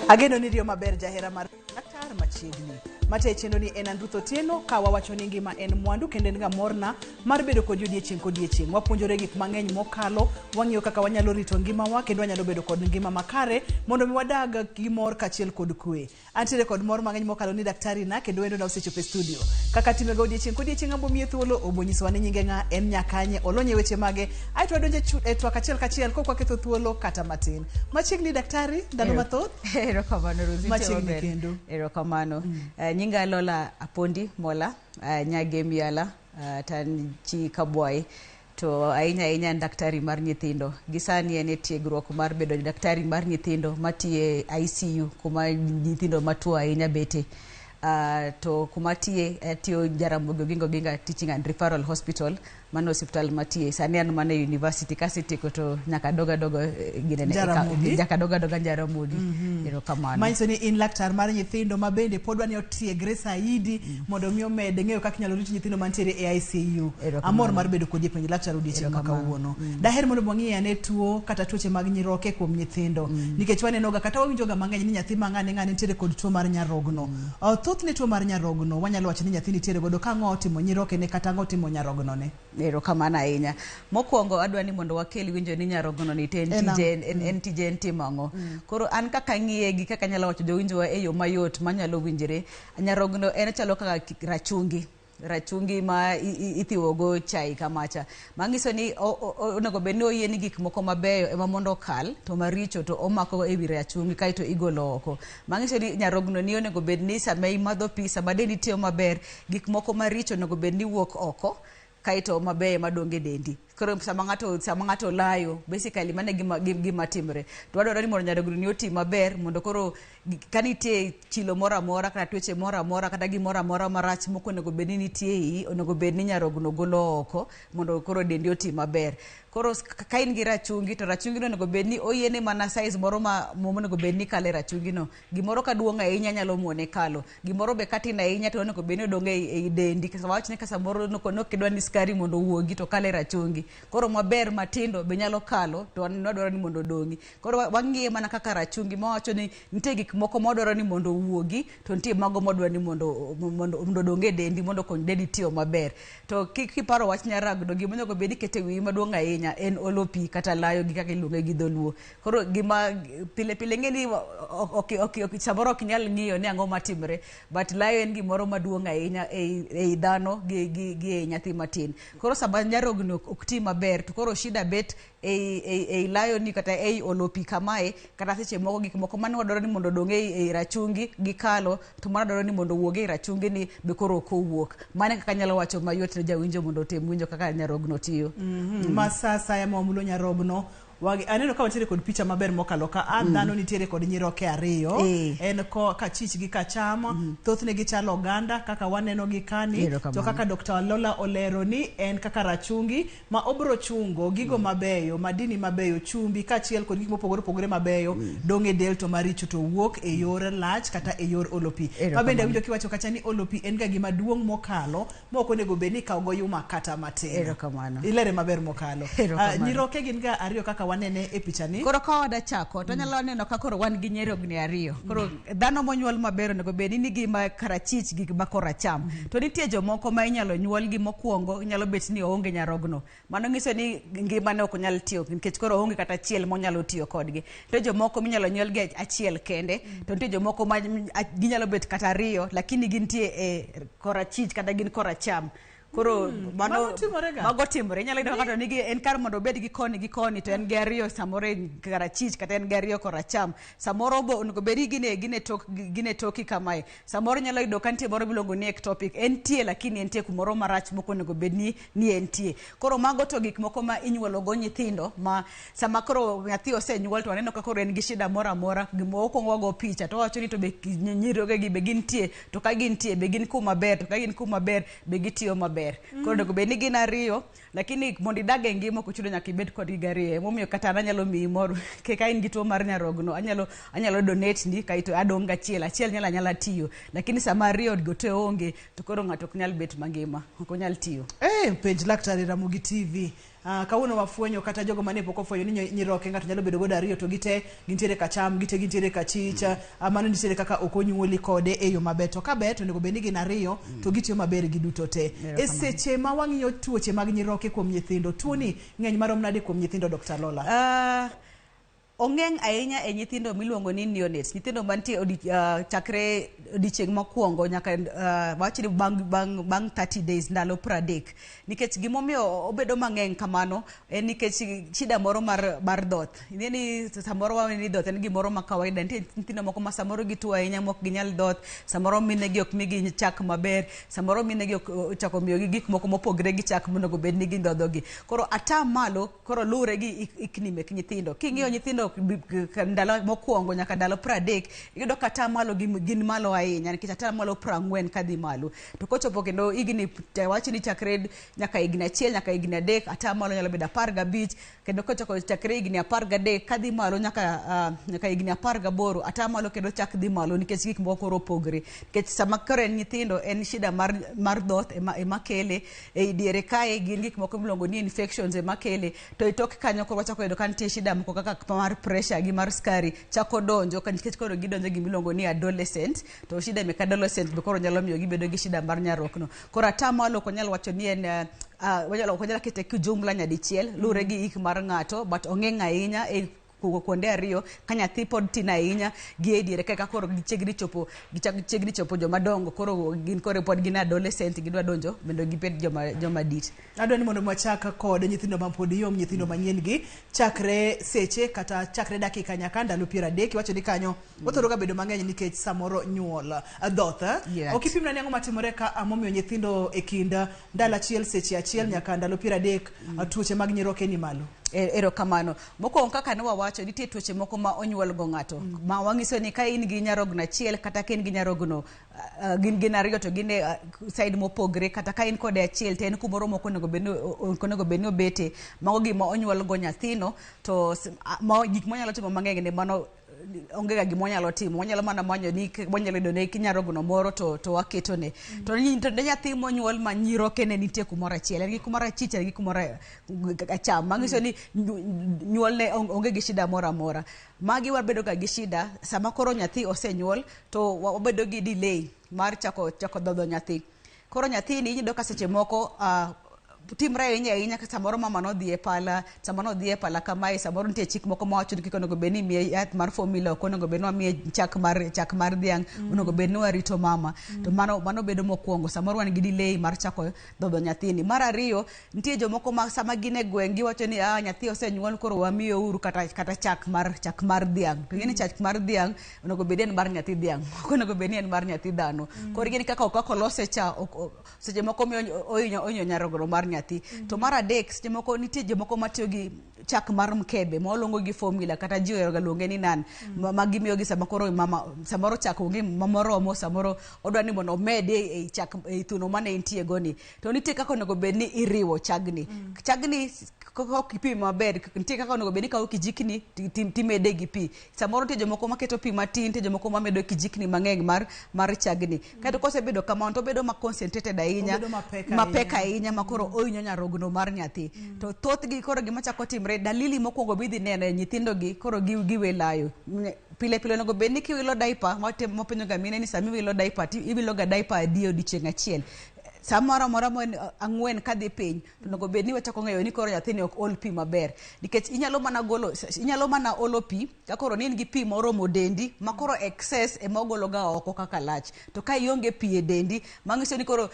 Ageno ni riyo maber jahera mar laktar machiegni. Mate chenro ni en An Ruth Otieno ka wawacho ni ngima en mwandu kendo en ga morna mar bedo kodi odiechieng' kodiechieng'. Wapuonjore gik mang'eny mokalo, wang'iyo kaka wanyalo rito ngimawa kendo wanyalo bedo kod ngima makare mondo mi wadag gi mor kaachiel kod kwe. Antiere kod mor mang'eny mokalo ni daktari na kendo wendo na osechopo e studio. Kaka timega odiechieng' kodiechieng' abo miye thuolo, obo nyisowa ni nyinge ng'a, en nyakanye, olony e weche mage, aeto wadonjo e twak achiel kachiel kok waketho thuolo kata matin. Machiegni daktari, ndalo mathoth. Erokamano Rosie, Machiegni maber. kendo. Erokamano. Nyinga Lola Apondi Mola, Nyagem Yala, to an chi Kabwai. To ahinya ahinya an daktari mar nyithindo. Gi sani en e tiegruok mar bedo daktari mar nyithindo matiyo e ICU kuma nyithindo matuo ahinya bete. To kuma atiye, atiyo Jaramogi Oginga Oginga Teaching and Referral Hospital, mano osiptal matiye. Sani an mana e university, kasetieko to nyaka adog adoga ginene, Jaramogi. nyaka adog adoga Jaramogi. Erokamano. Manyiso ni in laktar mar nyithindo ma bende pod dwa ni otiegre saidi mondo mi omed ng'eyo kaka inyalo rit nyithindo mantiere e ICU. Erokamano. Amor mar bedo kodi e penj laktar odiechieng' ma kawuono. Daher mondo wang'i ane tuo kata tuoche mag nyiroke kuom nyithindo. Nikech wanenoga kata wawinjoga mang'eny ni nyathi ma ng'ane ng'ane nitiere kod tuo mar nyarogno. Thothne tuo mar nyarogno wanyalo wacho ni nyathi nitiere godo ka ang'o otimo nyiroke ne kata ang'o otimo nyarogno ne. Erokamano ahinya. Mokwongo adwa ni mondo wakel winjo ni nyarogno ni to en En tije en tije en timo ang'o. Koro an kaka ang'iye gi kaka anyalo wacho jowinjowa e yo mayot manyalo winjre, nyarogno en chalo kaka rachungi. Rachungi ma ithiwo go chai kamacha. Manyiso ni onego bed ni oyie ni gik moko mabeyo ema mondo okal, to maricho to omako ewi rachungi kaeto igolo oko. Manyiso ni nyarogno ni onego bed ni sama imadho pi, sama dendi tiyo maber, gik moko maricho onego bed ni wuok oko, kaeto mabeyo ema dong' e dendi. Koro sama ng'ato layo, basically mano e gima timre. To wadwaro ni mondo nyarogno ni oti maber, mondo koro ka nitie chilo moro amora, kata tuoche moro amora, kata gimoro amora marach mok onego bed ni nitie e iyi, onego bed ni nyarogno golo oko, mondo koro dendi oti maber. Koro ka in gi rachungi, to rachungi no onego bed ni oyiene mana size moro ma onego bed ni kalo e rachungi no. Gimoro ka duong' ahinya nyalo muone kalo. Gimoro be ka tin ahinya to onego bed ni odong' ei dendi. Wawach ni ka samoro nok idwa ni sukari mondo owuogi to kalo e rachungi. Koro maber matindo be nyalo kalo to wan wadwaro ni mondo odong'i. Koro wang'iye mana kaka rachungi mawacho ni nitie gik moko mwadwaro ni mondo owuogi to nitie mago mwadwaro ni mondo odong' e dendi mondo okony dendi tiyo maber. To kiparo wach nyarogno, gima onego bed ni iketo e wiyi maduong' ahinya en olo pi kata layo gi kaka iluonge gi dholuo. Koro gima pile pile ing'e ni samoro ok inyal ng'iyo ni ang'o matimre, but layo en gimoro maduong' ahinya ei dhano gi ei nyathi matin. Koro sama nyarogno ok ti maber, to koro shida bet ei layo ni kata ei olo pi kamae, kata seche moko gik moko mane wadwaro ni mondo odong' ei rachungi gikalo, to mano dwaro ni mondo owuog ei rachungi ni be koro ok owuok. Mano e kaka anyalo wacho mayot ne jawinjo mondo otem winjo kaka nyarogno tiyo. Ma sa asaya ma wamulo nyarogno, aneno ka wantiere kod picha maber mokalo ka. Dhano nitiere kod nyiroke ariyo. En ko kachich gi kacham, thothne gichalo oganda kaka waneno gi kani. To kaka Dr. Lola olero ni en kaka rachungi ma obro chungo gigo mabeyo, madini mabeyo, chumbi kaachiel kod gik mopogore opogore mabeyo dong' e del to maricho to wuok e yor lach kata e yor olo pi. Ma bende awinjo kiwacho kacha ni olo pi en ga gima duong' mokalo ma ok onego bed ni ikawo go yuma kata matin. Erokamano. Ilere maber mokalo. Erokamano. Nyiroke gin ga ariyo kaka wanene e picha ni. Koro ka wada chako to anyalo neno ka koro wan gi nyirogni ariyo. Koro dhano monyuol maber onego bed ni nigi ma korachich gi ma koracham. To nitie jomoko ma inyalo nyuol gi mokwongo, inyalo bet ni oonge nyarogno. Mano nyiso ni ngimane ok onyal tiyo nikech koro oonge kata achiel monyalo tiyo kodgi. Nitie jomoko minyalo nyuol gi achiel kende, to nitie jomoko ma ginyalo bet kata ariyo, lakini gintie e korachich kata gin koracham. Koro Mano timore ga? Mago timore. Inyalo yudo kaka nigi en kar mondo obed gi koni gi koni to en gi ariyo samoro en korachich kata en gi ariyo koracham. Samoro bo onego bed ni gin e toki kamae. Samoro inyalo yudo ka nitie moro miluongo ni ectopic. Entie lakini entie kumoro marach mok onego bed ni entie. Koro mago to gik moko ma inyuolo go nyithindo ma sama koro nyathi osenyuol to waneno ka koro en gi shida moro amora, gima wakwongo wago picha to wawacho ni to be nyiroge gi be gintie, to ka gintie be gin kuma ber, to ka gin kuma ber be gitiyo maber. Koro onego bed ni gin ariyo, lakini mondo idag e ngima ok ochuno nyaka ibed kodgi gariyo. Emomiyo kata an anyalo miyi mor, ka in gi tuo mar nyarogno, anyalo donate ni kaeto adong' gachiel, achiel nyalo anyala tiyo. Lakini sama ariyo go te onge, to koro ng'ato ok nyal bet mangima, ok onyal tiyo. Penj Laktar e Ramogi TV. Kawuono wafwenyo kata jogo mane pok ofwenyo ni nyiroke ng'ato nyalo bedo godo ariyo to gite gintiere ka cham, gite gintiere ka chich. Mano nitiere kaka ok onyuoli kode e yo maber. To ka ber to onego bed ni gin ariyo to gitiyo maber giduto te. E seche ma wang'iyo tuoche mag nyiroke kuom nyithindo, tuoni ng'eny marom nade kuom nyithindo, Dr. Lola? Ong'eny ahinya e nyithindo miluongo ni neonates, nyithindo mantie chakre odiochieng' mokwongo nyaka wach ni bang' 30 days, ndalo 30. Nikech gimomiyo obedo mang'eny kamano en nikech shida moro mar dhoth. Ing'e ni samoro waneno ni dhoth en gimoro ma kawaida. Nitie nyithindo moko ma samoro gituo ahinya mok ginyal dhoth, samoro minegi ok migi chak maber, samoro minegi ok ochako miyogi gik moko mopogre gi chak monego bed ni gindhodho gi. Koro ata malo koro luwre gi hikni mek nyithindo. King'iyo nyithindo ndalo mokwongo nyaka ndalo 30, iyudo ka ata malo gin malo ahinya, nikech ata malo 40 kadhi malo. To kochopo kendo higni, wach ni chakre nyaka higni 1 nyaka higni 3, ata malo nyalo bedo 15, kendo kochako chakre higni 13 kadhi malo nyaka higni 18, ata malo kendo chak dhi malo nikech gik moko koro opogre. Nikech sama koro en nyithindo, en shida mar dhoth ema kele, e diere kae gin gik moko miluongo ni infections ema kele, to e tok kanyo koro wachako yudo ka nitie shida moko kaka mar pressure gi mar sukari chako donjo, nikech koro gidonjo gi miluongo ni adolescent, to shida mek adolescent be koro nyalo miyo gibedo gi shida mar nyarokno. Koro ata malo ok wanyal wacho ni en ok wanyal kete kijumla nyadichiel, luwre gi hik mar ng'ato, but ong'eng' ahinya e kuonde ariyo ka nyathi pod tin ahinya gi e diere kaka koro gichiegni chopo joma dongo, koro gin koro pod gin adolescent, gidwa donjo mondo gibed joma dit. Adwa ni mondo wachak kod nyithindo ma pod yom, nyithindo manyien gi, chakre seche kata chakre dakika nyaka ndalo 30. Iwacho ni kanyo othoro ga bedo mang'eny nikech samoro nyuol dhoth. Ok ipimna ni ang'o matimore ka momiyo nyithindo e kind ndalo 1 seche 1 nyaka ndalo 30 tuoche mag nyiroke ni malo? Erokamano. Mokwongo kaka ne wawacho, nitie tuoche moko ma onyuol go ng'ato. Ma wang'iso ni ka in gi nyarogno achiel kata ka in gi nyarogno gin ariyo to gin e side mopogre, kata ka in kode achiel to en kumoro mok onego bed ni obete. Mago gima onyuol go nyathino, to gik monyalo timo mang'eny ne mano onge ga gima wanyalo timo. Wanyalo mana manyo ni wanyalo yudo ne nyarogno moro to waketone. To ne nyathi monyuol ma nyiroke ne nitie kumoro achiel, en gi kumoro achich, en gi kumoro acham, manyiso ni nyuolne onge gi shida moro amora. Magi wabedo ga gi shida sama koro nyathi osenyuol, to wabedo gi delay mar chako dhodho nyathi. Koro nyathini iyudo ka seche moko timre ahinya ahinya ka samoro mama nodhi e pala, sama nodhi e pala kamae, samoro nitie chik moko mawacho ni kik onego bed ni imiye yath mar formula, ok onego bed ni wamiye chak mar dhiang', onego bed ni warito mama. To mano bedo mokwongo, samoro wan gi delay mar chako dhodho nyathini. Mar ariyo, nitie jomoko ma sama gin e gweng' giwacho ni nyathi osenyuol koro wamiyo uru kata chak mar dhiang'. To ing'e ni chak mar dhiang' onego bed ni en mar nyathi dhiang', ok onego bed ni en mar nyathi dhano. Koro ing'e ni kaka olose cha, seche moko miyo ohinyo nyarogno mar nyathi. To mar adek, seche moko nitie jomoko matiyo gi chak mar mkebe ma waluongo gi formula, kata ji ohero ga luonge ni nan, ma gimiyo gi sama koro mama samoro chak onge moromo, samoro odwa ni mondo omede e chak e thuno mane entie go ni. To nitie kaka onego bed ni iriwo chagni. Chagni kok ipimo maber, nitie kaka onego bed ni ikawo kijikni timede gi pi. Samoro nitie jomoko maketo pi matin, nitie jomoko mamedo kijikni mang'eny mar chagni. Kaeto kosebedo kamano to obedo ma concentrated ahinya, mapek ahinya ma koro ohinyo nyarogno mar nyathi. To thothgi koro gima chako timre, dalili mokwongo midhi neno e nyithindo gi koro giwe layo. Pile pile onego bed ni kiwilo diaper, wapenjo ga mine ni sama iwilo diaper, iwilo ga diaper adi e odiochieng' achiel. Samoro amora ma 4 kadhi piny, to onego bed ni wachako ng'eyo ni koro nyathini ok ol pi maber. Nikech inyalo mana golo, inyalo mana olo pi, ka koro ni in gi pi moromo dendi, ma koro excess ema ogolo ga oko kaka lach. To ka ionge pi e dendi, manyiso ni koro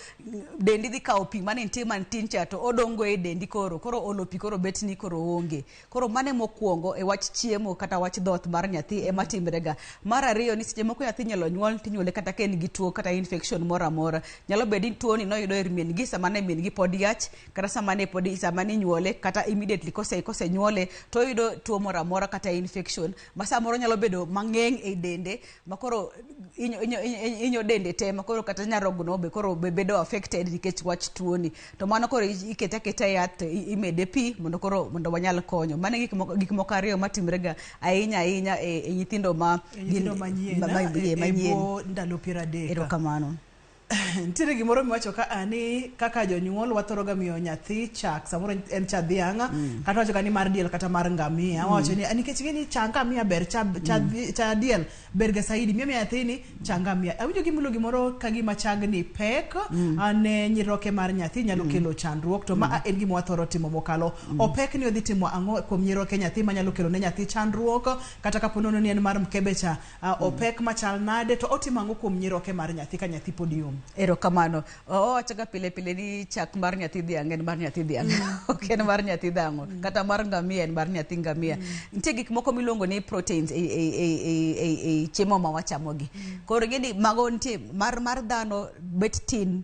dendi dhi kawo pi mane nitie mantin cha to odongo e dendi koro. Koro olo pi koro bet ni koro onge. Koro mane mokwongo e wach chiemo kata wach dhoth mar nyathi ema timre ga. Mar ariyo ni seche moko nyathi inyalo nyuol tinyuole kata ka en gi tuo kata infection moro amora. Nyalo bedo ni tuo ni noyudo ir min gi sama ne min gi pod yach, kata sama ne pod sama ne inyuole, kata immediately kosenyuole to oyudo tuo moro amora kata infection ma samoro nyalo bedo mang'eny e dende, ma koro inyo dende te, ma koro kata nyarogno be koro bedo affected nikech wach tuo ni. To mano koro ikete aketa yath to imede pi mondo koro mondo wanyal konyo. Mano gik moko ariyo matimre ga ahinya ahinya e nyithindo ma nyithindo manyien, manyien. E ndalo 30. Erokamano. Nitiere gimoro miwacho ka a ni kaka jonyuol wathoro ga miyo nyathi chak samoro en cha dhiang' kata wacho ga ni mar diel kata mar ngamia. Wawacho ni "Ah, nikech ing'e ni cha ngamia ber cha diel ber ga saidi miyo miya nyathini cha ngamia." Awinjo gimulo gimoro ka gima chagni pek ne nyiroke mar nyathi nyalo kelo chandruok to ma en gima wathoro timo mokalo. Opek ni odhi timo ang'o kuom nyiroke nyathi manyalo kelo ne nyathi chandruok kata kapo nono ni en mar mkebe cha opek machal nade to otimo ang'o kuom nyiroke mar nyathi ka nyathi pod yom? Erokamano. Owachoga pile pile ni chak mar nyathi dhiang' en mar nyathi dhiang', ok en mar nyathi dhang'o. Kata mar ngamia en mar nyathi ngamia. Nitie gik moko miluongo ni proteins e chiemo ma wachamogi. Koro ing'e ni mago nitie mar dhano bet tin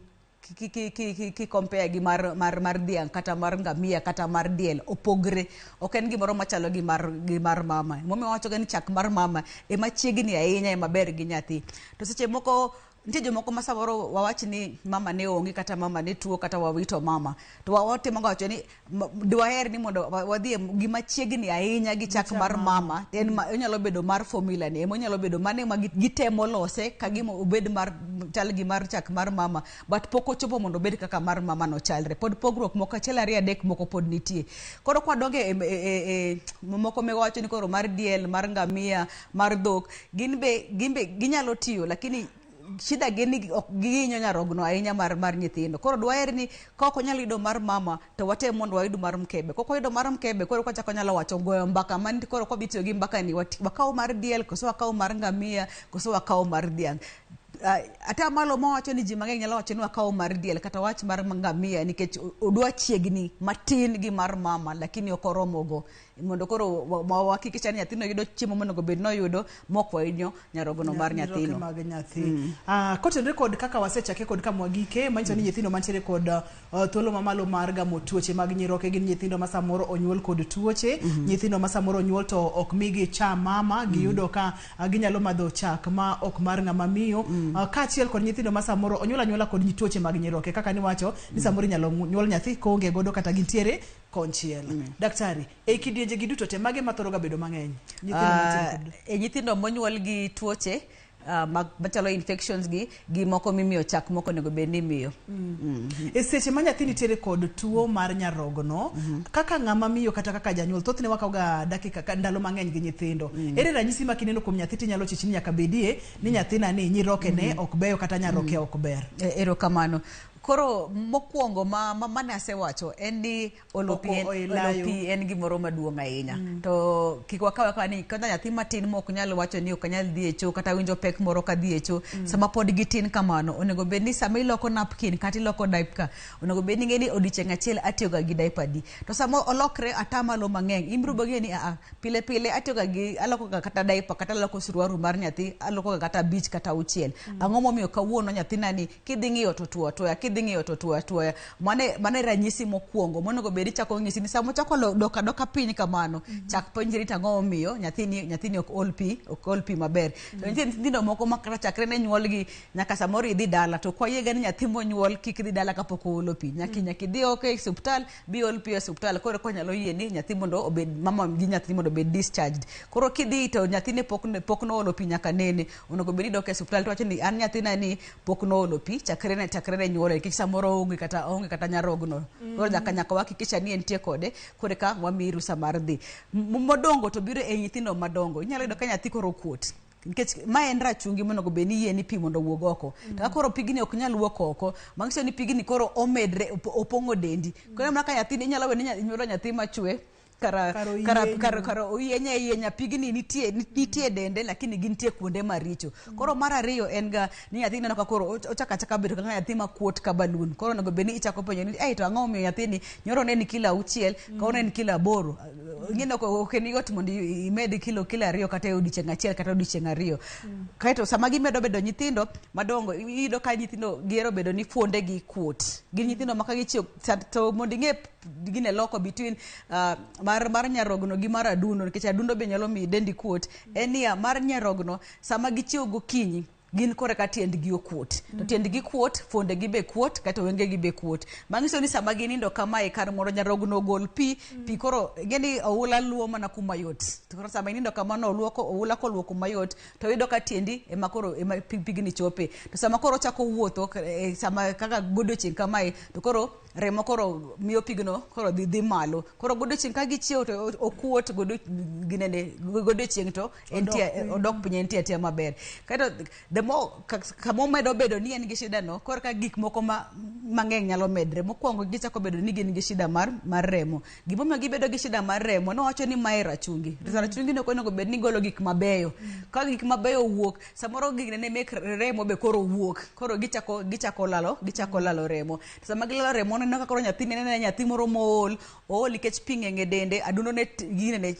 ki compare gi mar dhiang' kata mar ngamia kata mar diel opogre. Ok en gimoro machalo gi mar mama. Momiyo wawachoga ni chak mar mama ema chiegni ahinya ema ber gi nyathi. To seche moko nitie jomoko ma samoro wawach ni mama ne onge kata mama ne tuo kata wawito mama to watemo ga wacho ni dwaher ni mondo wadhi e gima chiegni ahinya gi chak mar mama en ma, onyalo bedo mar formula ni ema onyalo bedo mane ma gitemo lose ka gima obed mar chal gi mar chak mar mama, but pok ochopo mondo obed kaka mar mama no chalre. Pod pogruok moko achiel ariyo adek moko pod nitie. Koro kwadonge e moko miwacho ni koro mar diel, mar ngamia, mar dhok, gin be ginyalo tiyo, lakini shida gin ni ok gihinyo nyarogno ahinya mar nyithindo. Koro dwaher ni ka ok onyal yudo mar mama to watem mondo wayud mar mkebe. Kok wayudo mar mkebe koro kwachako nyalo wacho goyo mbaka man koro kwa tiyo gi mbaka ni wakaw mar diel koso wakaw mar ngamia koso wakaw mar dhiang'. Atamalo mawacho ni ji mang'eny nyalo wacho ni wakaw mar diel kata wach mar ngamia nikech odwa chiegni matin gi mar mama, lakini ok oromogo mondo koro wahakikisha ni nyathino yudo chiemo monego bed noyudo mok wahinyo nyarogno mar nyiroke nyathino. Mag nyathi. Kotenore kod kaka wasechake kod kama wagike manyiso ni nyithindo mantiere kod thuolo mamalo mar gamo tuoche mag nyiroke gin nyithindo ma samoro onyuol kod tuoche, nyithindo ma samoro onyuol to ok migi cha mama, giyudo ka ginyalo madho chak ma ok mar ng'ama miyo, kaachiel kod nyithindo ma samoro onyuol anyuola kod tuoche mag nyiroke kaka niwacho ni samoro inyalo nyuol nyathi koonge godo kata gintiere konchiel. Daktari, e kidienje gi duto te mage mathoro ga bedo mang'eny nyithindo mantiere kod E nyithindo monyuol gi tuoche machalo infections gi moko mimiyo chak moko onego bed ni imiyo. E seche ma nyathi nitiere kod tuo mar nyarogno, kaka ng'ama miyo kata kaka janyuol, thothne wakawo ga dakika ka ndalo mang'eny gi nyithindo. Ere ranyisi ma kineno kuom nyathi tinyalo chich ni nyaka bedie ni nyathina ni nyiroke ne ok beyo kata nyaroke ok ber? Erokamano. Koro mokwongo ma mane asewacho en ni olo pi en, Oko olo elayo. pi en gimoro maduong' ahinya. To kik wakawe akawa ni kata nyathi matin mok nyal wacho ni ok anyal dhi e cho kata winjo pek moro ka dhi e cho. Sama pod gitin kamano, onego bed ni sama iloko napkin kata iloko diaper, onego bed ni ing'e ni odiochieng' achiel atiyo ga gi diaper adi. To sama olokre atamalo mang'eny, in biro ng'eyo ni aa, pile pile atiyo ga gi aloko ga kata diaper kata aloko suruaru mar nyathi aloko ga kata abich kata auchiel. Ang'o momiyo kawuono nyathina ni kidhi ng'iyo to tuo atuoya, kidhi ng'iyo to tuo atuoya. Mane ranyisi mokwongo monego bed ichako ng'isi ni sama ochako dok adoka piny kamano, chak penjri to ang'o momiyo nyathini ok ol pi, ok ol pi maber. To nitie nyithindo moko ma kata chakre ne nyuolgi nyaka samoro idhi dala to ok wayiega ni nyathi monyuol kik dhi dala kapok oolo pi. Nyaka idhi oko e osiptal bi ol pi e osiptal koro eka nyalo yie ni nyathi mondo obed mama gi nyathi mondo obed discharged. Koro kidhi to nyathine pok noolo pi nyaka nene, onego bed ni idok e osiptal to iwacho ni an nyathina ni pok noolo pi chakre ne nyuole nikech samoro oonge kata nyarogno. Koro nyaka wahakikisha ni entie kode koro eka wamiyi rusa mar dhi. Modongo to biro e nyithindo madongo. Inyalo yudo ka nyathi koro okuot. Nikech ma en rachungi monego bed ni yie ni pi mondo owuog oko. To ka koro pigni ok nyal wuok oko, manyiso ni pigni koro omedre opong'o dendi. Koro mana ka nyathini inyalo we ni inyuolo nyathi machwe kara Kara kara oyienyo. Kara oyienyo ayienya pigni nitie dende lakini gintie kuonde maricho. Koro mar ariyo en ga ni nyathi ineno ka koro ochako achaka bedo kaka nyathi makuot ka balloon. Koro onego bed ni ichako penjo ni ei to ang'o momiyo nyathini nyoro ne en kilo 6 kawuono en kilo 8. Ing'e ok en yot mondo imed kilo 2 kata e odiochieng' achiel kata odiochieng' 2. Kaeto sama gimedo bedo nyithindo madongo iyudo ka nyithindo gihero bedo ni fuonde gi kuot. Gin nyithindo ma ka gichiew to mondo ing'e gine loko between mar nyarogno gi mar adundo nikech adundo be nyalo miyo dendi kuot en niya mar nyarogno sama gichiew gokinyi. Gin kore ka tiendgi okuot. To tiendgi kuot, fuondegi be kuot, kata wengegi be kuot. Manyiso ni sama ginindo kamae kar mondo nyarogno ogol pi, pi koro ing'e ni oula luwo mana kuma yot. To koro sama inindo kamano oluoko oula koluwo kuma yot to iyudo ka tiendi ema koro ema pigni chope. To sama koro ochako wuotho sama kaka godiochieng' kamae to koro remo koro miyo pigno koro dhi malo. Koro godiochieng' ka gichiewo to okuot ginene godiochieng' to entie odok piny entie atia maber. Kaeto the more kama omedo bedo ni en gi shida no, koro ka gik moko mang'eny nyalo medre. Mokwongo gichako bedo ni gin gi shida mar remo. Gimomiyo gibedo gi shida mar remo, nowacho ni mae rachungi. To rachungi no ok onego bed ni golo gik mabeyo. Ka gik mabeyo wuok, samoro ginene mek remo be koro wuok. Koro gichako lalo remo. To sama gilalo remo, neno ka koro nyathi neno nyathi moro mool, ool nikech pi ng'eny e dende, adundo ne ginene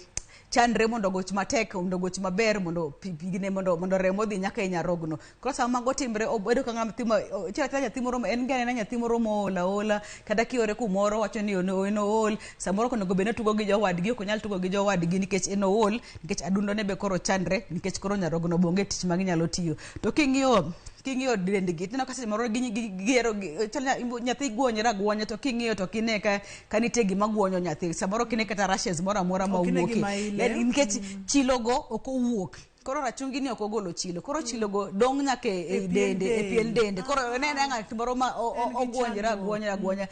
chandre mondo ogoch matek, mondo ogoch maber, mondo pigine mondo remo odhi nyaka e nyarogno. Koro sama mago timre, obedo ka ng'ama timo, chalo nyathi moro, en ga anena nyathi moro mool aola, kata kiore kumoro wacho ni en ool, samoro ok onego bed ni otugo gi jowadgi, ok onyal tugo gi jowadgi nikech en ool, nikech adundo ne be koro chandre, nikech koro nyarogno be onge tich ma ginyalo tiyo. To king'iyo dendgi, tineno ka seche moro gihero, chal nyathi gwonyre agwonya, to king'iyo to kine ka nitie gima gwonyo nyathi. Samoro kine kata rashes moro amora ma owuokie. Nikech chilogo ok owuok. Koro rachungi ni ok ogolo chilo. Koro chilogo dong' nyaka e dende, e pien dende. Koro nene ng'at moro ma ogwonyre agwonya agwonya.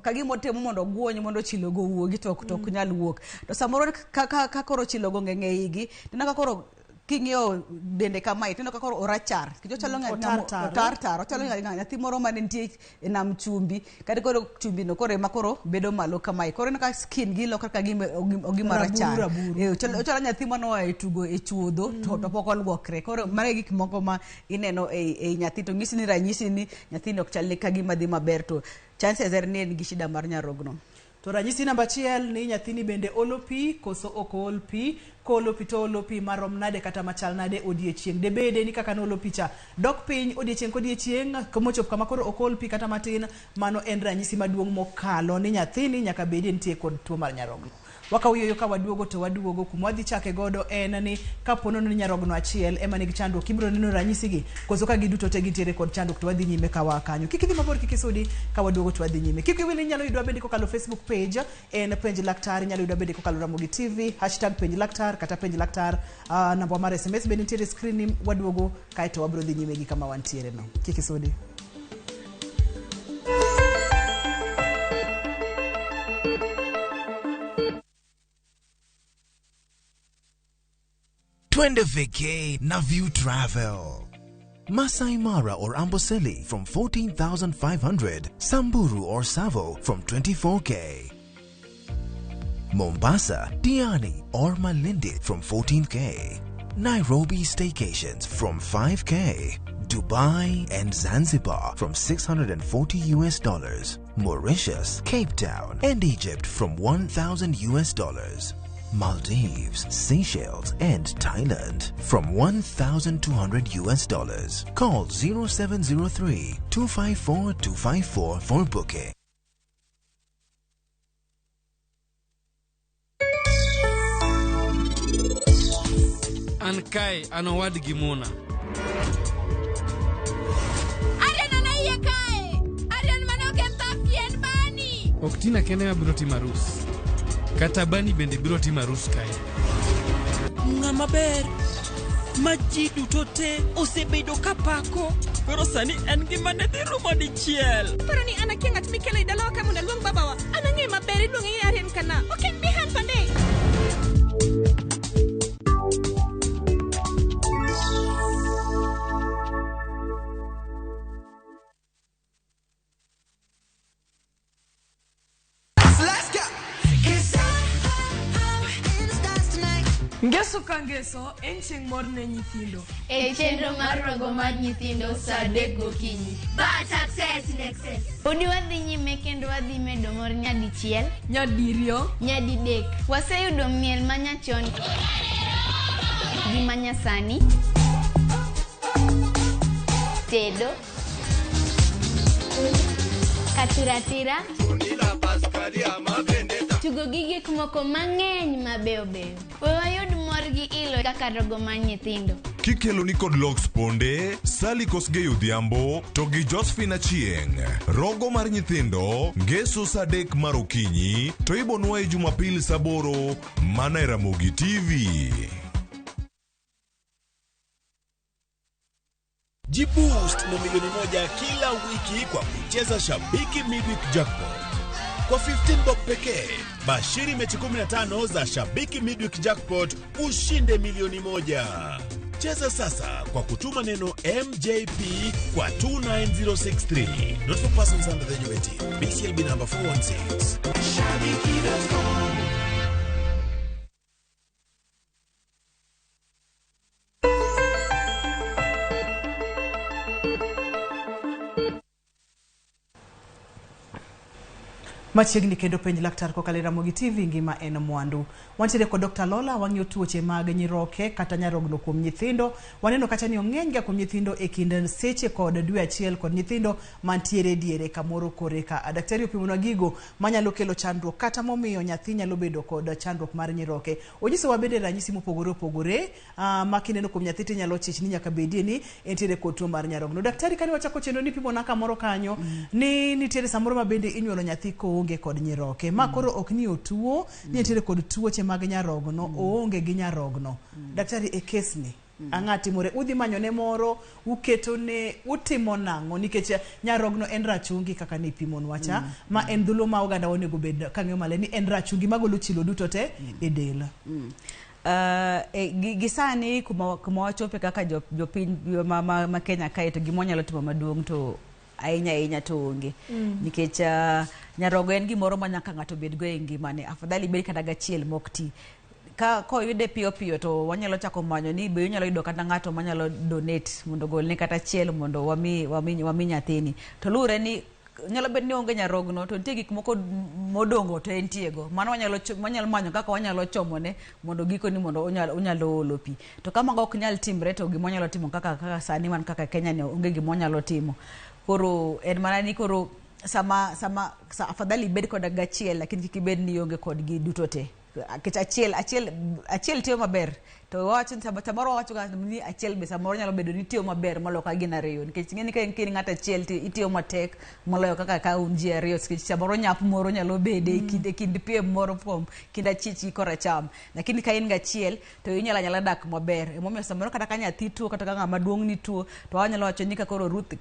Ka gima otemo mondo ogwony mondo chilogo owuogi to ok nyal wuok. To samoro ka koro chilogo ng'eny e igi, tineno ka koro king'iyo dende kamae, tineno ka koro orachar. Nikech ochalo otartar, ochalo nyathi moro mane nitie e nam chumbi, kata koro chumbi no koro ema koro bedo malo kamae. Koro ineno ka skin gi lokore ka gima ogima rachar. Ochalo nyathi mane oa e tugo e chuodho to pok oluokre. Koro mago e gik moko ma ineno e nyathi to nyisi ni ranyisi ni nyathini ok chal ni ka gima dhi maber, to chances are ni en gi shida mar nyarogno. To ranyisi namba 1 ni nyathini bende olo pi koso ok ol pi, koolo pi to olo pi marom nade kata machal nade odiechieng'. Debede ni kaka noolo pi cha dok piny odiechieng' kodiechieng' komochop kama koro ok ol pi kata matin, mano en ranyisi maduong' mokalo ni nyathini nyaka bedie nitie kod tuo mar nyarogno. Wakawo yueyo ka waduogo to waduogo kuma wadhi chake godo en ni kapo nono ni nyarogno achiel ema nigi chandruok, ibiro neno ranyisigi koso ka giduto te gintiere kod chandruok to wadhi nyime ka waa kanyo. Kik idhi mabor, kik isudi, ka waduogo to wadhi nyime. Kik iwil ni inyalo yudwa bende kokalo Facebook page en Penj Laktar, inyalo yudwa bende kokalo Ramogi TV, #Penj Laktar kata Penj Laktar, namba mar SMS bende nitiere e screen ni, waduogo kaeto wabiro dhi nyime gi kama wantiere no. Kik isudi. Twende vacay na View Travel. Masai Mara or Amboseli from 14,500, Samburu or Tsavo from 24K. Mombasa, Diani or Malindi from 14K. Nairobi staycations from 5K. Dubai and Zanzibar from $640 US. Mauritius, Cape Town and Egypt from $1,000 US. Maldives, Seychelles and Thailand from $1,200 US. Call 0703 254 254 for booking. An kae an owadgi Muna. Arian an aiye kae. Arian mane ok en Thafi en Bani. Ok Tina kende ma biro timo arus. Kata Bani bende biro timo arus kae. Ng'ama ber ma ji duto te osebedo ka pako, koro sani en gima ne dhi rumo dichiel. Paro ni an akia ng'at mikelo e dalawa ka mondo aluong babawa. An ang'e maber iluonge ni Arian Kana. Ok en Bihan Pandey. Ngeso ka ngeso en chieng' mor ne nyithindo. E chenro mar rogo mar nyithindo saa 3 gokinyi. But success in excess. Podi wadhi nyime kendo wadhi medo mor nyadichiel, Nyadiriyo, nyadidek. Waseyudo miel manyachon gi manyasani, tedo, katiratira, Tugo gi gik moko mang'eny mabeyo beyo. We wayud mor gi ilo kaka rogo mar nyithindo. Kikelo ni kod Lox Ponde, Sally Kosgei Odhiambo to gi Josephine Achieng'. Rogo mar nyithindo, Ngeso saa 3 mar okinyi to ibonwaye Jumapil saa 8 mana e Ramogi TV. Jiboost na milioni 1 kila wiki kwa kucheza Shabiki Midweek Jackpot. Kwa 15 bob pekee, bashiri mechi 15 za Shabiki Midweek Jackpot ushinde milioni 1. Cheza sasa kwa kutuma neno MJP kwa 29063. Not for persons under the age of 18. BCLB number 416. Shabiki.com. Machiegni kendo penj laktar kokalo e Ramogi TV ngima en mwandu. Wantiere kod Dr. Lola wang'iyo tuoche mag nyiroke kata nyarogno kuom nyithindo. Waneno kacha ni ong'eny ga kuom nyithindo e kind seche kod dwe achiel kod nyithindo mantiere diere kamoro koreka. Daktari opimonwa gigo manyalo kelo chandruok kata momiyo nyathi nyalo bedo kod chandruok mar nyiroke. Onyisowa bende ranyisi mopogore opogore ma kineno kuom nyathi tinyalo chich ni nyaka bedie ni entiere kod tuo mar nyarogno. Daktari kane wachako chenro ni pimona kamoro kanyo ni nitiere samoro ma bende inyuolo nyathi koonge kod nyiroke. Ma koro ok ni otuo, ni nitiere kod tuoche mag nyarogno, oonge gi nyarogno. Daktari e kes ni ang'a timore? Udhi manyo ne moro, uketo ne, utimo nang'o? Nikech nyarogno en rachungi kaka ne ipimonwa cha, ma en dhulo ma oganda onego bed kang'iyo malo ni en rachungi magolo chilo duto te e del. Gi sani kuma wachope kaka jopiny ma Kenya kae to gima wanyalo timo maduong' to ahinya ahinya to onge. Nikech nyarogo en gimoro ma nyaka ng'ato bedgo e ngimane. Afadhali bed kata gachiel mok ti. Ka koyude piyo piyo to wanyalo chako manyo ni be inyalo yudo kata ng'ato manyalo donate mondo ogolne kata achiel mondo wami nyathini. To luwre ni nyalo bedo ni onge nyarogno to nitie gik moko modongo to entiego. Mano wanyalo manyo kaka wanyalo chomone mondo gikoni mondo onyalo olo pi. To ka mago ok nyal timre to gima wanyalo timo kaka sani wan kaka Kenya ni onge gima wanyalo timo. Koro en mana ni koro sama afadhali ibed koda gachiel lakini kik ibed ni ionge kodgi duto te. Nikech achiel tiyo maber to wawacho samoro wawacho ga ni achiel be samoro nyalo bedo ni tiyo maber moloyo ka gin ariyo nikech ing'e ni ka in ng'ato achiel to itiyo matek moloyo kaka ka un ji ariyo nikech samoro nyap moro nyalo bede e kind piem moro kuom kind achich gi koracham lakini ka in gachiel to inyalo anyala dak maber. Emomiyo samoro kata ka nyathi tuo kata ka ng'ama duong' ni tuo to wanyalo wacho ni ka koro Ruth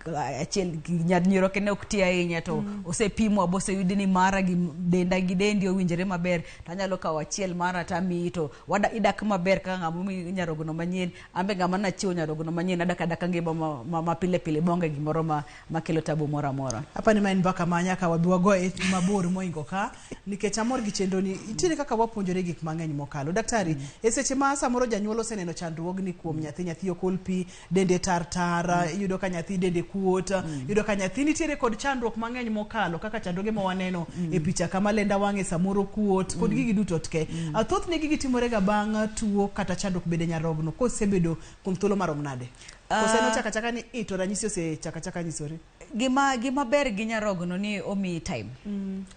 achiel nyiroke ne ok ti ahinya to osepimwa boseyudi ni mara gi denda gi dendi owinjore maber to anyalo kawo achiel mara tamiyi to idak maber kaka ng'ama omi nyarogno manyien ambe ng'ama nachiwo nyarogno manyien adak adaka ngima ma pile pile maonge gimoro makelo tabu moro amora. Apani ma en mbaka ma nyaka wabi wagoye mabor moingo ka nikech amor gi chenro ni nitiere kaka wapuonjore gik mang'eny mokalo. Daktari, e seche ma samoro janyuol oseneno chandruogni kuom nyathi, nyathi ok ol pi, dende tar tar, iyudo ka nyathi dende kuot, iyudo ka nyathi nitiere kod chandruok mang'eny mokalo kaka chandruoge ma waneno e picha kama lenda wang'e samoro kuot kod gigi duto te. Thothne gigi timore ga bang' tuo kata chandruok bede nyarogno kosebedo kuom thuolo marom nade? Kose nochako achaka ni to ranyisi osechako achaka nyisore? Gima ber gi nyarogno ni omiyi time.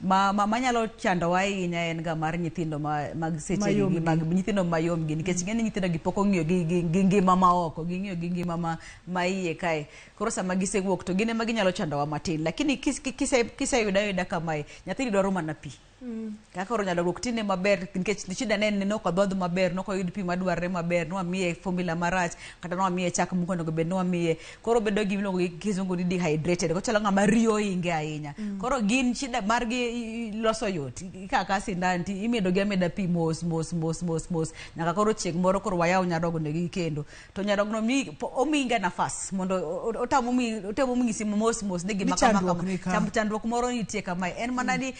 Ma nyalo chandowa ahinya en ga mar nyithindo mag seche gi mag nyithindo mayom gi nikech ing'e ni nyithindo gi pok ong'iyo gi ngima ma oko ging'iyo gi ngima ma iye kae. Koro sama gisewuok to gin ema ginyalo chandowa matin lakini kiseyudo ayuda kamae nyathini dwaro mana pi. Kaka koro nyalo wuok tine maber nikech shida ne en ni nok odhodh maber nok oyud pi madwarre maber nwamiye formula marach kata nwamiye chak mok onego bed ni wamiye koro bedo gi miluongo gi kizungu ni dehydrated ochalo ng'ama riyo ohinge ahinya. Koro gin shida margi loso yot ikawo akawa sindan to imedo gi ameda pi mos mos mos mos mos nyaka koro chieng' moro koro wayaw nyarogno gi kendo to nyarogno omiyi ga nafas mondo otemo nyisi mos mos ni gima kama kama chandruok moro nitie kamae en mana ni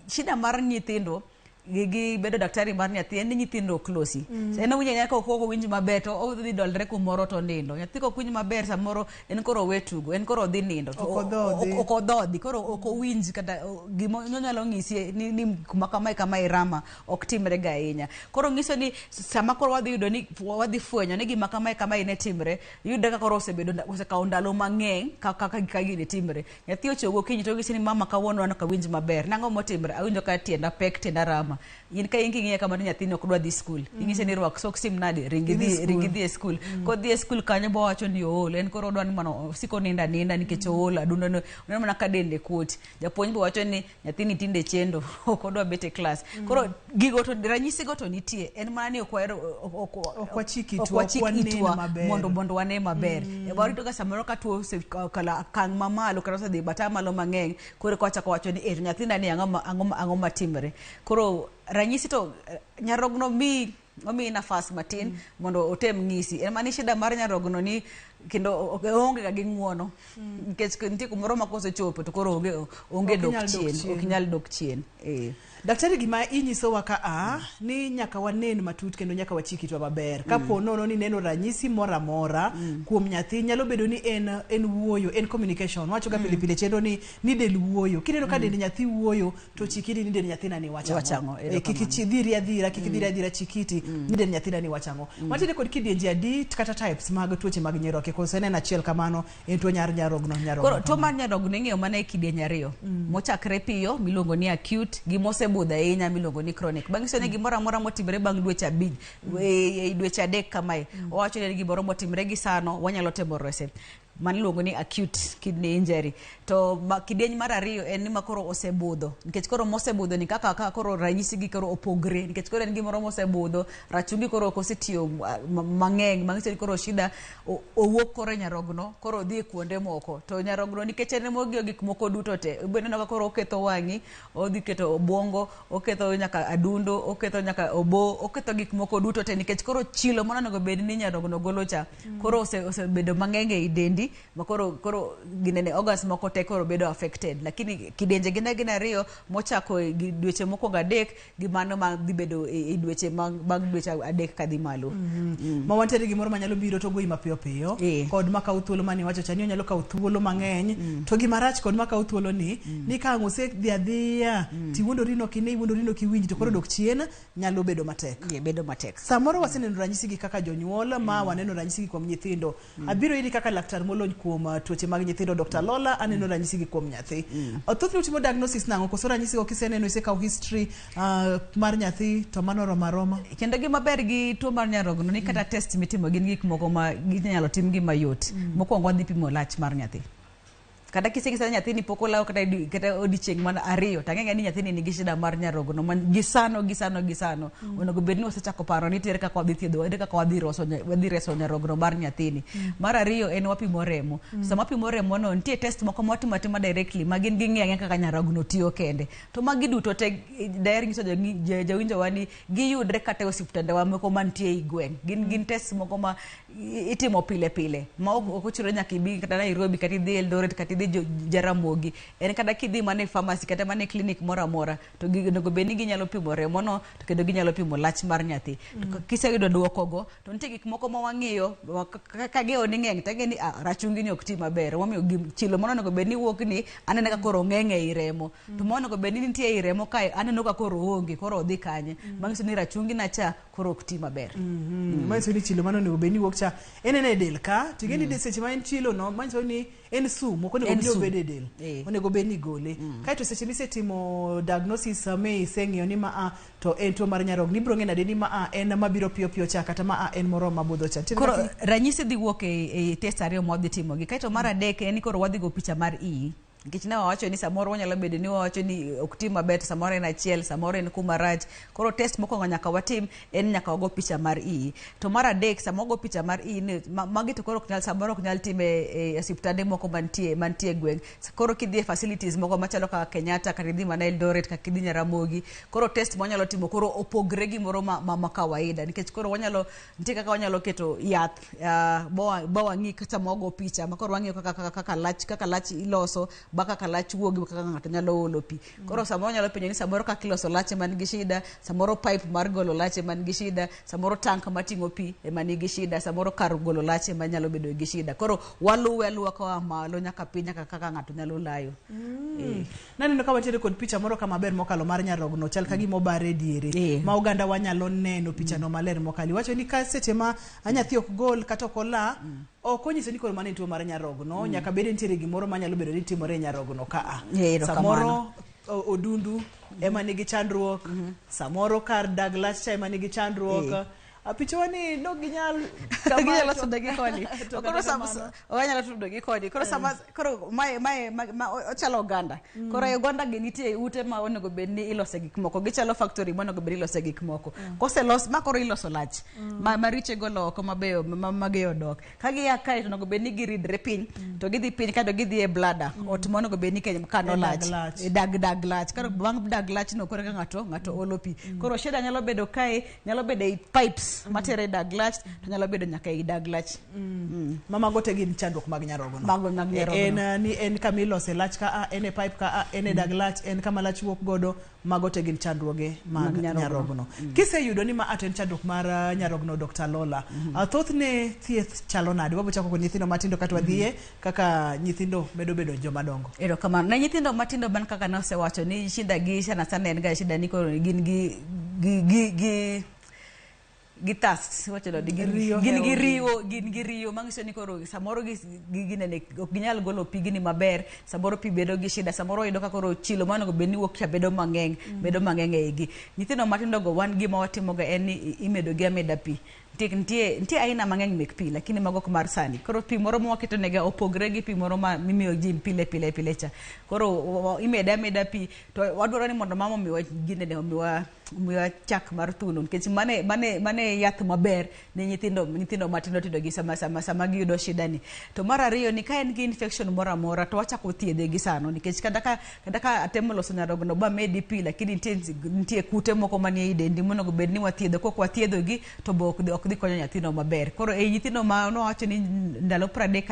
shida mar nyithindo Gi bedo daktari mar nyathi en ni nyithindo ok losi. En owinjo nyaka ok owinj maber to odhi dolre kumoro to nindo. Nyathi kok winj maber samoro en koro owe tugo, en koro odhi nindo. To Ok odhodhi. Ok odhodhi, koro ok owinj kata gima onyalo ng'isi ni kuma kamae kamae rama ok timre ga ahinya. Koro ng'iso ni sama koro wadhi yudo ni wadhi fwenyo ni gima kamae kamae ne timre, iyudo ka koro osebedo osekawo ndalo mang'eny ka gini timre. Nyathi ochiew gokinyi to onyisi ni mama kawuono an ok awinj maber. Nang'o motimre? Awinjo ka tienda pek, tienda rama. In ka in king'iye kamano nyathini ok dwa dhi skul. Inyise ni rwak soks tim nade? Ring idhi ring idhi e skul. Kodhi e skul kanyo bowacho ni ool. En koro odwa ni mondo osik onindo aninda nikech ool adundo ne oneno mana ka dende kuot. Japuonj be wacho ni nyathini tinde chendo ok odwa bet e klas. Koro gigo to ranyisi go to nitie. En mana ni ok wahero Ok wachik itwa, ok wachik ok wanen itwa maber. mondo wane maber. E warito ga samoro ka tuo osekalo okang' mamalo kata osedhi bata malo mang'eny koro eka wachako wacho ni eh to nyathina ni ang'o matimre. Koro ranyisi to nyarogno mi omiyi nafas matin mondo otem ng'isi. En mana shida mar nyarogno ni kendo oonge ga gi ng'uono. Nikech nitie kumoro ma kosechopo to koro onge Ok dok inyal dok chien, chien. ok nyal dok chien. Daktari gima inyisowa ka a ni nyaka wanen matut kendo nyaka wachik itwa maber. Kapo nono ni neno ranyisi moro amora kuom nyathi nyalo bedo ni en wuoyo, en communication. Wacho ga pile pile chenro ni del wuoyo. Kineno ka dend nyathi wuoyo to chikiti ni dend nyathina ni wacho Wacho ang'o. ang'o, Kik erokamano. idhiri adhira, kik idhiri adhira chikiti ni dend nyathina ni wacho ang'o. Wantiere kod kidienje adi kata types mag tuoche mag nyiroke koso en achiel kamano en tuo nyar nyarogno nyarogno. Koro tuo mar nyarogno ing'eyo mana e kidieny ariyo. Mochakre piyo miluongo ni acute gi mosebudho ahinya miluongo ni chronic. Bang' nyiso ni gimoro amora motimre bang' dweche abich, e dweche adek kamae, owacho ni gimoro motimre gi sano wanyalo temo rese. Mano iluongo ni acute kidney injury. To kidieny mar ariyo en ni ma koro osebudho. Nikech koro mosebudho ni kaka koro ranyisi gi koro opogre. Nikech koro en gimoro mosebudho, rachungi koro ok osetiyo mang'eny. Manyiso ni koro shida owuok koro e nyarogno, koro odhi e kuonde moko. To nyarogno nikech en ema ogiyo gik moko duto te. Ibiro neno ka koro oketho wang'i, odhi keto obwongo, oketho nyaka adundo, oketho nyaka obo, oketho gik moko duto te nikech koro chilo mano onego bed ni nyarogno golo cha. Koro osebedo mang'eny ei dendi, ma koro ginene organs moko te koro bedo affected. Lakini kidienje gin gin ariyo mochako gi dweche mokwongo adek gi mano ma dhi bedo e dweche bang' dweche adek kadhi malo. Ma wantiere gimoro manyalo biro to goyi mapiyo piyo kod makawo thuolo mane iwacho cha ni onyalo kawo thuolo mang'eny to gima rach kod makawo thuolo ni ka ang' osedhi adhiya tiwuondori ni ok ine, iwuondori ni ok iwinj to koro dok chien nyalo bedo matek. Bedo matek. Samoro waseneno ranyisi gi kaka jonyuol ma waneno ranyisi gi kuom nyithindo. Abiro iri kaka laktar molony kuom tuoche mag nyithindo Dr. Lola aneno ranyisi gi kuom nyathi. Thothne utimo diagnosis nang'o koso ranyisi go kiseneno isekawo history mar nyathi to mano oromo aroma? Kendo gima ber gi tuo mar nyarogno ni kata test mitimo gin gik moko ma ginyalo tim gi mayot. Mokwongo wadhi pimo lach mar nyathi. Kata kiseng'isa ni nyathini pok olawo kata odiochieng' mana ariyo to ang'e ni nyathini nigi shida mar nyarogno man gi sano gi sano gi sano. Onego bed ni wasechako paro ni tere kaka wadhi thiedho, ere kaka wadhi roso wadhi reso nyarogno mar nyathini. Mar ariyo en wapimo remo. Sama wapimo remo no nitie test moko ma watimo atima directly ma gin ging'iyo ang'iya kaka nyarogno tiyo kende. To magi duto te daher nyiso jowinjowa ni giyudre kata e osiptandewa moko mantie ei gweng'. Gin test moko ma itimo pile pile ma ok ochuno nyaka ibi kata Nairobi kata idhi Eldoret kata idhi Jaramogi. En kata kidhi mana e pharmacy kata mana e clinic moro amora to onego bed ni ginyalo pimo remo no to kendo ginyalo pimo lach mar nyathi. To kiseyudo duoko go to nitie gik moko ma wang'iyo ka geo ni ng'eny to ang'e ni rachungi ni ok ti maber. Emomiyo chilo moro onego bed ni wuok ni aneno ka koro ng'eny ei remo. To ma onego bed ni nitie ei remo kae aneno ka koro oonge koro odhi kanye. Manyiso ni rachungi na cha koro ok ti maber. Manyiso ni chilo mano onego bed ni wuok cha en e del ka to ing'e ni seche ma en chilo no manyiso ni en sum ok onego bed ni obed e del. Onego bed ni igole. Kaeto seche misetimo diagnosis mi iseng'iyo ni ma to en tuo mar nyarogno ibiro ng'eyo nade ni ma en mabiro piyo piyo cha kata ma en moro mabudho cha. Koro ranyisi dhi wuok e test ariyo ma wadhi timo gi. Kaeto mar adek en ni koro wadhi go picha mar iyi. Nikech ne wawacho ni samoro wanyalo bedo ni wawacho ni ok ti maber to samoro en achiel, samoro en kuma rach. Koro test mokwongo nyaka watim en nyaka wago picha mar iyi. To mar adek sama wago picha mar iyi ni magi to koro ok nyal, samoro ok nyal time e osiptande moko mantie e gweng'. Koro kidhi e facilities moko machalo kaka Kenyatta kata idhi mana Eldoret kata idhi Jaramogi. Koro test mwanyalo timo koro opogre gi moro ma kawaida nikech koro wanyalo nitie kaka wanyalo keto yath ba wang'i kata sama wago picha ma koro wang'iyo kaka lach iloso Ba kaka lach wuok gi kaka ng'ato nyalo olo pi. Koro samoro nyalo penjo ni samoro kaka iloso lach ema nigi shida, samoro pipe mar golo lach ema nigi shida, samoro tank mating'o pi ema nigi shida, samoro kar golo lach ema nyalo bedo gi shida. Koro waluwe aluwa koa malo nyaka piny nyaka kaka ng'ato nyalo layo. Naneno ka wantiere kod picha moro kama ber mokalo mar nyarogno chal ka gima obare diere ma oganda wanyalo neno pichano maler mokalo. Iwacho ni ka seche ma nyathi ok gol kata ok ola, ok onyiso ni koro mano en tuo mar nyarogno, nyaka bed nitiere gimoro manyalo bedo ni timore e nyarogno ka a. Erokamano. Samoro odundu ema nigi chandruok, samoro kar dag lach cha ema nigi chandruok. Pichawa ni no ginyal ginyalo sudo gi koni. To Koro kata sama kamano. wanyalo tudo gi koni. Koro sama koro mae ochalo oganda. Koro e oganda gi nitie ute ma onego bed ni ilose gik moko. Gichalo factory ma onego bed ni ilose gik moko. Koselos ma koro iloso lach. Ma maricho igolo oko mabeyo mageyo dok. Ka gia kae to onego bed ni giridre piny to gidhi piny kato gidhi e bladder. Ot ma onego bed ni kano E dag lach. lach. E dag lach. Koro bang' dag lach no koro eka ng'ato olo pi. Koro shida nyalo bedo kae, nyalo bedo ei pipes matere e dag lach, to nyalo bedo nyaka ei dag lach. Mamago te gin chandruok mag nyarogno. Mago mag nyarogno. En ni en kama ilose lach ka a, en e pipe ka a, en e dag lach, en kama lach wuok godo, mago te gin chandruoge mag Mag nyarogno. nyarogno. Kiseyudo ni ma a to en chandruok mar nyarogno, Dr. Lola. Thothne thieth chalo nade? Wabiro chako kod nyithindo matindo kato wadhiye kaka nyithindo medo bedo joma dongo. Erokamano. Ne nyithindo matindo ban kaka nosewacho ni shida gi sana sana en ga shida ni koro gin gi thirst, wacho nade, gin Riyo gin gi hewo gi. riyo, gin gi riyo manyiso ni koro samoro gi ginene ok ginyal golo pigni maber, samoro pi bedo gi shida, samoro oyudo ka koro chilo monego bed ni wuok cha bedo mang'eny, bedo mang'eny e igi. Nyithindo matindo go wan gima watimoga en ni imedo gi ameda pi. Nitie aina mang'eny mek pi, lakini mago ok mar sani. Koro pi moro mwaketo nega opogre gi pi moro ma mimiyo ji pile pile pile cha. Koro imede ameda pi to wadwaro ni mondo mama omiwa ginene, omiwa chak mar thuno, nikech mane yath maber ne nyithindo matindo tindo gi sama giyudo shida ni. To mar ariyo ni ka en gi infection moro amora to wachako thiedhe gi sano, nikech kata ka atemo loso nyarogno ba medi pi, lakini nitie kute moko manie ei dendi monego bed ni wathiedho. Kok wathiedho gi to bo ok dhi konyo nyathino maber. Koro ei nyithindo ma nowacho ni ndalo 30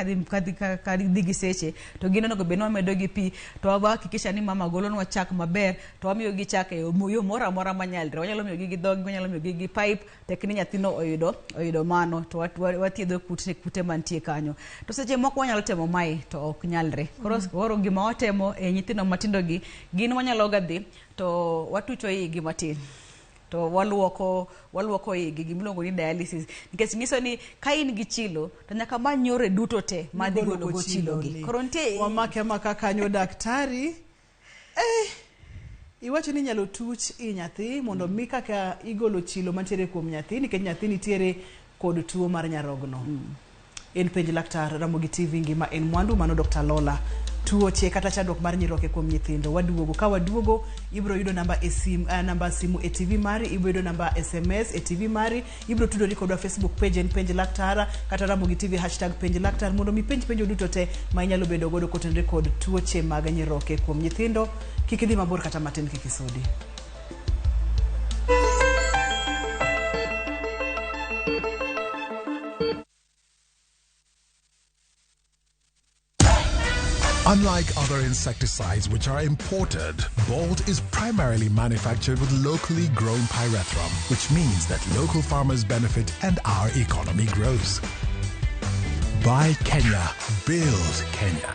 kadhi gi seche to gin onego bed ni wamedo gi pi, to wahakikisha ni mama golonwa chak maber, to wamiyo gi chak e yo moro amora manyalre. Wanyalo miyo gi gi dhogi, wanyalo miyo gi gi pipe, tek ni nyathino oyudo mano, to wathiedho kute mantie kanyo. To seche moko wanyalo temo mae to ok nyalre. Koro gima watemo e nyithindo matindo gi, gin wanyalo ga dhi to watucho igi matin, to waluoko igi, gimiluongo ni dialysis, nikech nyiso ni ka in gi chilo to nyaka many yore duto te madhi golo go chilo gi. Koro nitie wamake amaka kanyo daktari. Iwacho ni inyalo tuch i nyathi mondo mi kaka igolo chilo mantiere kuom nyathi, nikech nyathi nitiere kod tuo mar nyarogno. En penj laktar Ramogi TV, ngima en mwandu. Mano Dr. Lola. Tuoche kata chandruok mar nyiroke kuom nyithindo. Waduogo. Ka waduogo, ibiro yudo namba e sim, namba simu e TV mari, ibiro yudo namba SMS e TV mari, ibiro tudori kodwa Facebook page en penj laktar kata Ramogi TV hashtag penj laktar mondo mi penj penjo duto te ma inyalo bedo godo kotenore kod tuoche mag nyiroke kuom nyithindo. Kik idhi mabor kata matin, kik isudi. Unlike other insecticides which are imported, Bolt is primarily manufactured with locally grown pyrethrum, which means that local farmers benefit and our economy grows. Buy Kenya, build Kenya.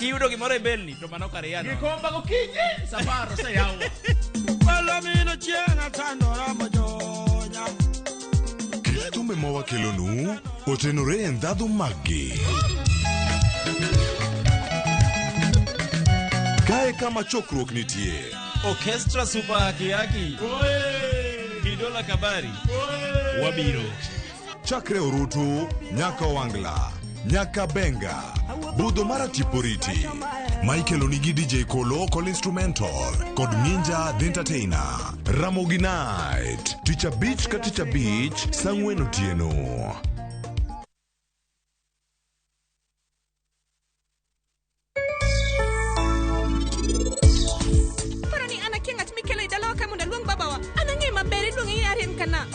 Kiyudo gimoro e belni to mano kar yano. Gikomba gokinyi safar oseyawo. Palomino chieng' atandora mojonya. Kit thumbe ma wakelonu otenore e ndhadhu maggi. Kae kama chokruok nitie. Orchestra Super Haki Haki. Kidola Kabari. Wabiro. Chakre Orutu nyaka Owangla, nyaka Benga, budho mar Atiporiti. Michael onigi DJ Kolo Kol Instrumental kod Ninja The Entertainer. Ramogi Night, tich abich ka tich abich, saa ang'wen otieno. Paro ni an akia ng'at mikelo e dalawa ka mondo aluong babawa. An ang'e maber iluonge ni Arien Kana.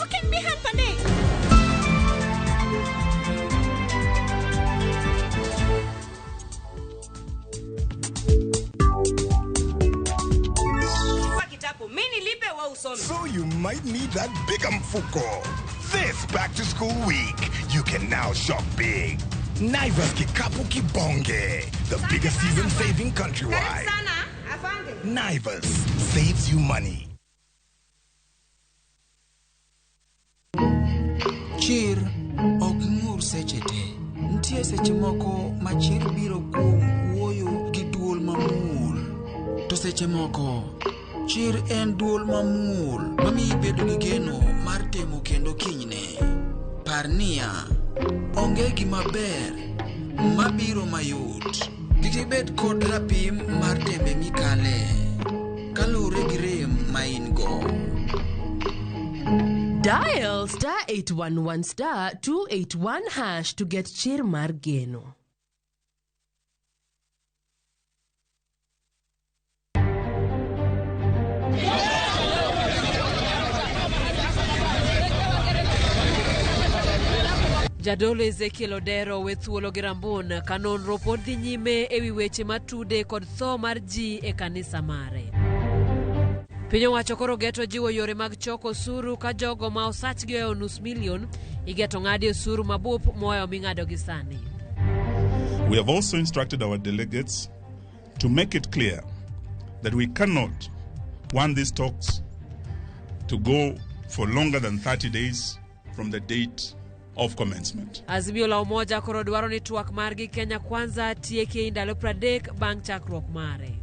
might need that bigger mfuko. This back to school week, you can now shop big. Naivas Kikapu Kibonge, the biggest season saving countrywide. Naivas saves you money. Chir ok ng'ur seche te. Nitie seche moko ma chir biro kuom wuoyo gi duol mamuol. To seche moko, chir en duol mamuol mamiyi bedo gi geno mar temo kendo kinyne. Par niya, onge gima ber mabiro mayot. Kik ibed kod rapim mar tembe mikale kaluwore gi rem ma in go. Dial star 811 star 281 hash to get chir mar geno. Jadolo Ezekiel Odero owe thuolo gi Rambun ka nonro pod dhi nyime ewi weche matude kod tho mar ji e kanisa mare. Piny owacho koro geto jiwo yore mag choko osuru ka jogo ma osachgi ohewo nus milion igeto ng'adi osuru mabup mohewo ming'ado gi sani. We have also instructed our delegates to make it clear that we cannot want these talks to go for longer than 30 days from the date of commencement. Azimio la Umoja koro dwaro ni twak margi Kenya Kwanza tieki ei ndalo 30 bang' chakruok mare.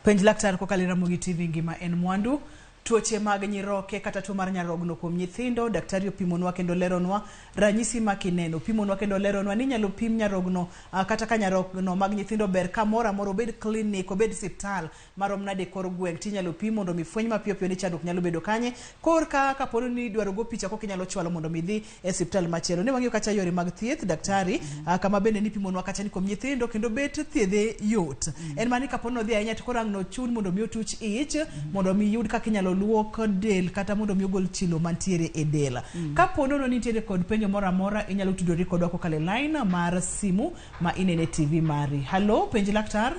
Penj laktar kokalo e Ramogi TV ngima en mwandu. Tuoche mag nyiroke kata tuo mar nyarogno kuom nyithindo, daktari opimonwa kendo leronwa ranyisi ma kineno. Opimonwa kendo leronwa ni inyalo pim nyarogno kata ka nyarogno mag nyithindo ber kamoro amora, obed klinik, obed siptal marom nade kor gweng' tinyalo pim mondo mi fweny mapiyo piyo ni chandruok nyalo bedo kanye. Korka kapo ni idwaro go picha koka inyalo chwalo mondo mi idhi e siptal machielo. Ne wang'iyo kacha yore mag thieth daktari, kama bende nipimonwa kacha ni kuom nyithindo kendo bet thiedhe yot. En mana ni kapo ni odhi ahinya to koro ang' nochun mondo mi otuch ich mondo mi yud kaka inyalo luok del kata mondo mi ogol chilo mantiere e del. Kapo nono ni nitiere kod penjo moro amora inyalo tudori kodwa kokalo e line mar simu ma inene TV mari. Hallo, penj laktar.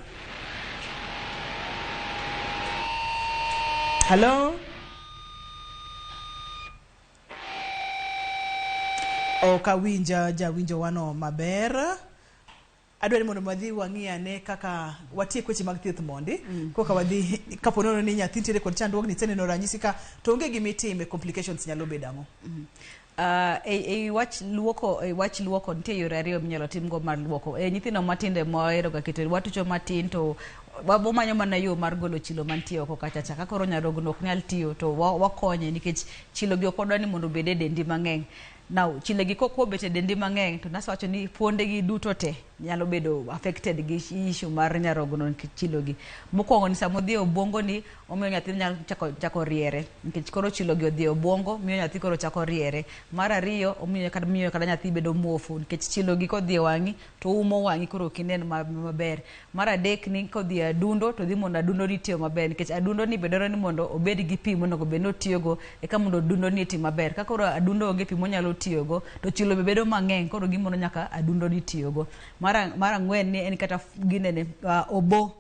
Hallo. Ok awinja jawinjo wano maber. Adwaro ni mondo wadhi wang'i ane kaka watiek weche mag thieth mondi. Koka wadhi kapo nono ni nyathi nitiere kod chandruogni iseneno ranyisi ka to onge gima itime, complications nyalo bedo ang'o? E wach luoko nitie yore ariyo minyalo timgo mar luoko. Nyithindo matindo mohero ga keto watucho matin to wamanyo mana yo mar golo chilo mantie oko kacha cha. Ka koro nyarogno ok nyal tiyo to wakonye nikech chilo gi ok wadwa ni mondo obed e dendi mang'eny. Now chile gi kokobet e dendi mang'eny to nasewacho ni fuonde gi duto te nyalo bedo affected gi issue mar nyarogno nikech chilo gi. Mokwongo ni sama odhi e obwongo ni omiyo nyathi nyalo chako riere nikech koro chilo gi odhi e obwongo miyo nyathi koro chako riere. Mar ariyo omiyo kata nyathi bedo muofu nikech chilo gi kodhi e wang'i to umo wang'i koro ok inen maber. Mar adek ni kodhi e adundo to dhi mondo adundo ni tiyo maber nikech adundo ni be dwaro ni mondo obed gi pi monego bed ni otiyogo eka mondo adundo ni oti maber. Ka koro adundo onge pi monyalo tiyogo to chilo be bedo mang'eny koro gimono nyaka adundo ni tiyogo. Mar ang'wen ni en kata ginene obo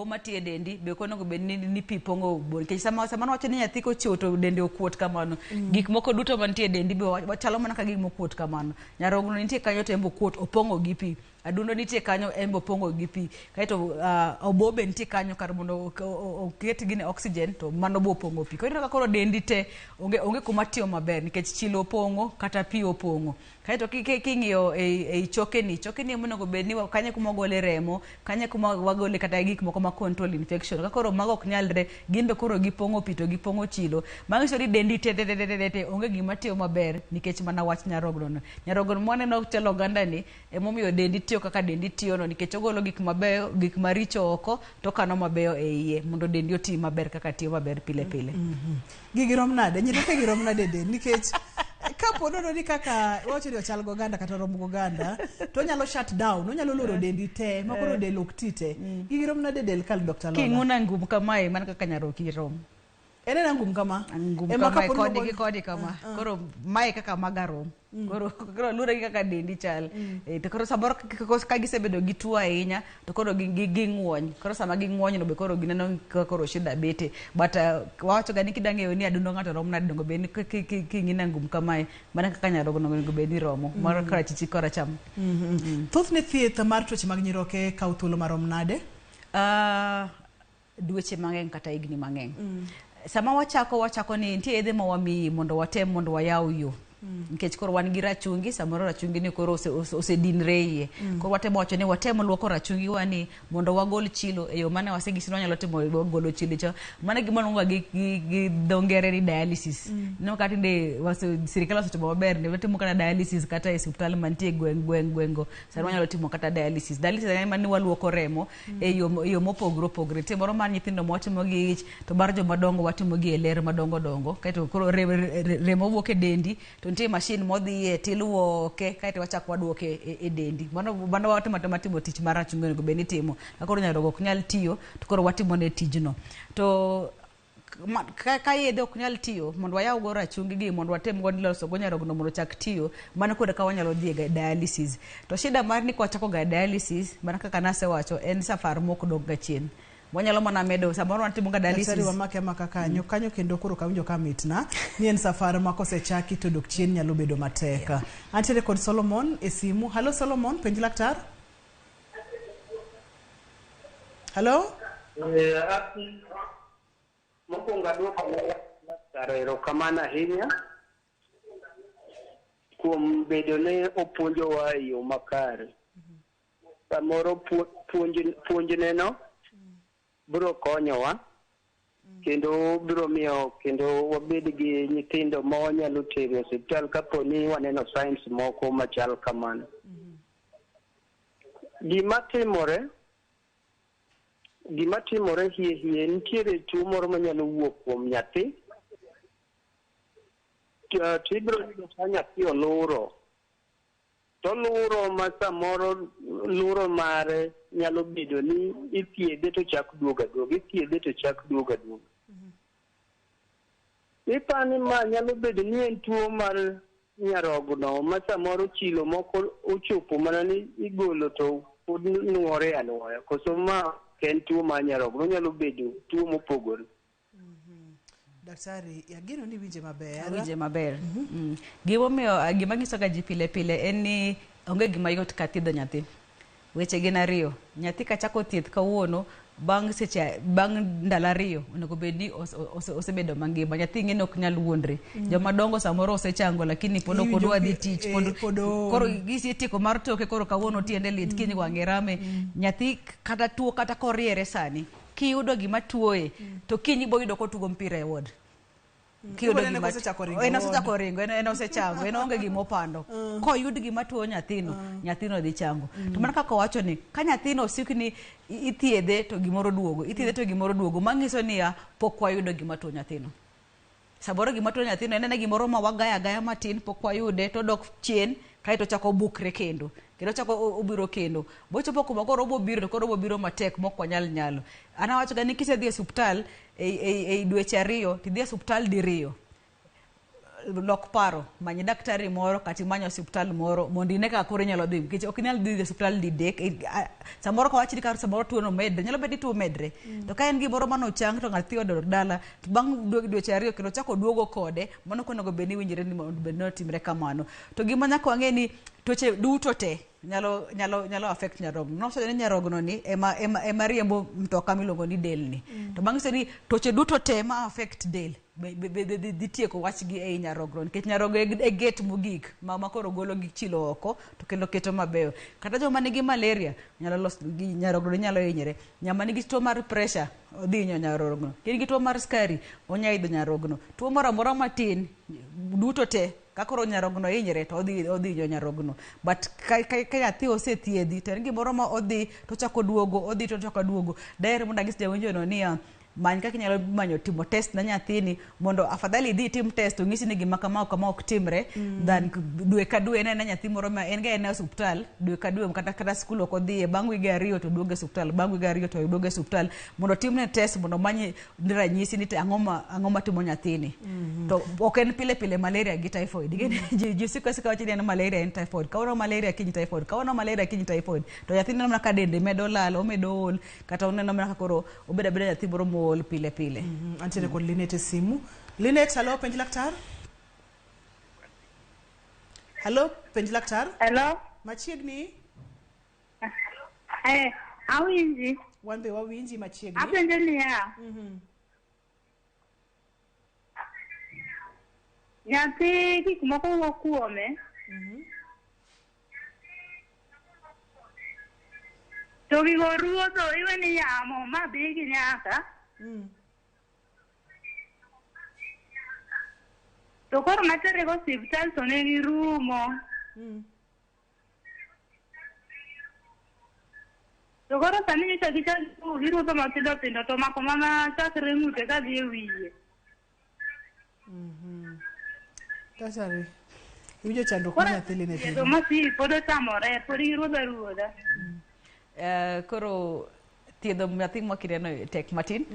matiyo e dendi be ok onego bed ni pi pong'o obo nikech sama wacho ni nyathi kochiew to dende okuot kamano, gik moko duto mantie e dendi be wachalo mana ka gik mokuot kamano. Nyarogno nitie kanyo to en be okuot opong'o gi pi. Adundo nitie kanyo en be opong'o gi pi. Kaeto obo be nitie kanyo kar mondo oket gine oxygen to mano be opong'o pi. Koro ineno ka koro dendi te onge kuma tiyo maber nikech chilo opong'o kata pi opong'o. Kaeto king'iyo ei chokeni ema onego bed ni kanyo kuma wagole remo, kanyo kuma wagole kata gik moko ma control infection. Ka koro mago ok nyalre, gin be koro gipong'o pi to gipong'o chilo. Manyiso ni dendi te te te te te onge gima tiyo maber nikech mana wach nyarogno no. Nyarogno mwaneno chalo oganda ni emomiyo dendi tiyo kaka dendi tiyo no nikech ogolo gik mabeyo, gik maricho oko to kano mabeyo e iye mondo dendi oti maber kaka tiyo maber pile pile. Gigi rom nade? Nyiroke gi rom nade del nikech kapo nono ni kaka wacho ni ochal gi oganda kata rom gi oganda to onyalo shut down, onyalo loro dendi te ma koro del ok ti te. Gigi rom nade del kal Dr. Lola? King'una ngum kamae mana kaka nyaroki rom. En ena ngum kama. Ngum Ema kama kapo ni koni luongo- gi koni kama. Koro mae kaka maga rom. Koro luwore gi kaka dendi chal. To koro samoro ka gisebedo gi tuo ahinya to koro ging'wony. Koro sama ging'wony no be koro gineno ka koro shida bete. But wawacho ga ni kida ng'eyo ni adundo ng'ato rom nade onego bed ni king'i ngum kamae mana kaka nyarogno onego bed ni romo. Moro korachich gi koracham. Thothne thieth mar tuoche mag nyiroke kawo thuolo marom nade? Dweche mang'eny kata higni mang'eny. Sama wachako ni nitie yedhe ma wamiyi mondo watem mondo wayaw yo. Nikech koro wan gi rachungi, samoro rachungi ni koro osedinre iye. Koro watemo wacho ni watem luoko rachungi wa ni mondo wagol chilo e yo mane wasegisi ni wanyalo timo golo chilo cha. Mano e gima waluongo gi dho ngere ni dialysis. Ineno ka tinde sirikal osetimo maber ni watimo kata dialysis kata e osiptal mantie gweng' gweng' gweng' go. Sani wanyalo timo kata dialysis. Dialysis en mana ni waluoko remo e yo mopogore opogore. Nitie moro mar nyithindo ma watimo gi ich, to mar joma dongo watimo gi e ler madongo dongo. Kaeto koro remo wuok e dendi, to nitie mashin modhiye tiluoke kaeto wachako waduoke e dendi. Mano watimo atima timo tich mar rachungi onego bed ni itimo. Ka koro nyarogno ok nyal tiyo, to koro watimo ne tijno. To ka yedhe ok nyal tiyo, mondo wayaw go rachungi gi, mondo watem go loso go nyarogno mondo ochak tiyo, mano koro ka wanyalo dhi e dialysis. To shida mar ni kwachako ga dialysis, mana kaka nasewacho, en safar mok dok ga chien. Wanyalo mana medo, samoro watimo ga dialysis. Daktari wamake amaka kanyo, kanyo kendo koro kawinjo ka mitna, ni en safar ma kosechaki to dok chien nyalo bedo matek. Antiere kod Solomon e simu. Hello Solomon, penj laktar. Hello? Mokwongo aduoko laktar erokamano ahinya kuom bedo ne opuonjowa e yo makare. Samoro puonjneno biro konyowa kendo biro miyo kendo wabed gi nyithindo ma wanyalo tero e osiptal kapo ni waneno signs moko machal kamano. Gima timore hie hie nitiere tuo moro manyalo wuok kuom nyathi to ibiro yudo ka nyathi oluro to luro ma samoro luro mare nyalo bedo ni ithiedhe to chak duogo aduoga, ithiedhe to chak duogo aduoga. Ipani ma nyalo bedo ni en tuo mar nyarogno ma samoro chilo moko ochopo mana ni igolo to pod nuore anuoya, koso ma en tuo mar nyarogno, onyalo bedo tuo mopogore. Daktari, ageno ni winje maber. Awinje maber. Gimomiyo gima nyiso ga ji pile pile en ni onge gima yot ka thiedho nyathi. Weche gin ariyo. Nyathi kachako thieth kawuono, bang' seche bang' ndalo ariyo onego bed ni osebedo mangima. Nyathi ng'e ni ok nyal wuondre. Joma dongo samoro osechango lakini pod ok odwa dhi tich, pod koro gisetieko mar toke, koro kawuono tiende lit, kiny wang'e rame. Nyathi kata tuo kata koriere sani, kiyudo gima tuoye to kiny ibo yudo kotugo mpira e ward. Kiyudo gima en osechako ringo, en osechango, en onge gima opando. Koyud gima tuo nyathino, nyathino dhi chango. To mana kaka owacho ni ka nyathino osik ni ithiedhe to gimoro duogo, ithiedhe to gimoro duogo, manyiso niya pok wayudo gima tuo nyathino. Samoro gima tuo nyathino en gimoro ma wagaya agaya matin, pok wayude to dok chien, kaeto ochako bukre kendo. Kendo ochako obiro kendo. Bochopo kuma koro obobiro to koro obobiro matek mok wanyal nyalo. An awacho ga ni kisedhi e osiptal e dweche ariyo, tidhi e osiptal diriyo. Lok paro, many daktari moro kata imany osiptal moro mondo ine kaka koro inyalo dhi, nikech ok inyal dhi e osiptal didek. Samoro kawach ni samoro tuo no medre, nyalo bedo ni tuo medre. To ka en gimoro manochang to nyathi odok dala, to bang' dweche ariyo kendo ochako oduogo kode, mano ok onego bed ni winjre ni mondo bed ni otimre kamano. To gima nyaka wang'e ni tuoche duto te nyalo affect nyarogno. Nowacho ni nyarogno ni ema riembo mtoka miluongo ni del ni. To bang' ni tuoche duto te ma affect del dhi tieko wachgi ei nyarogno, nikech nyarogno e gate mogik ma koro golo gi chilo oko to kendo keto mabeyo. Kata joma nigi malaria nyalo loso nyarogno nyalo hinyre. Ng'ama nigi tuo mar pressure odhi hinyo nyarogno. Ka in gi tuo mar sukari onya idho nyarogno. Tuo moro amora matin duto te ka koro nyarogno hinyre to odhi hinyo nyarogno. But ka nyathi osethiedhi to en gimoro ma odhi to ochako duogo, odhi to ochako duogo. Daher mondo anyis jawinjono niya, Many kaka inyalo manyo timo test na nyathini mondo afadhali idhi itim test onyisi ni gima kama ok kama ok timre than dwe ka dwe en aena nyathi moro ma en ga en e osuptal dwe ka dwe kata kata skul ok odhiye bang' wige ariyo to duogo e osuptal bang' wige ariyo to duogo e osuptal mondo otimne test mondo omany ranyisi ni to ang'o ma ang'o matimo nyathini. To ok en pile pile malaria gi typhoid. Ji ji siko asika wacho ni en malaria en typhoid. Kawuono malaria kiny typhoid. Kawuono malaria kiny typhoid. To nyathi neno mana ka dende medo lal, omedo ol, kata oneno mana ka koro obedo abeda nyathi moro mool pile pile. Antiere kod Linet e simu. Linet, halo, penj laktar. Halo, penj laktar. Hello. Machiegni. Eh, awinji. Wan be wawinji machiegni. Apenjo niya. Nyathi gik moko wuok kuome. To gigo ruodho iwe ni yamo ma bigi nyaka. To koro natere go osiptal to ne girumo. To koro sani nyocha gichak giruodho matindo tindo to omako mana chakre ng'ute kadhi e wiye. Daktari, iwinjo chandruok mar nyathi Linet Thiedho masi pod otamore, pod giruodho aruodha. Koro thiedho nyathi mwakireno tek matin.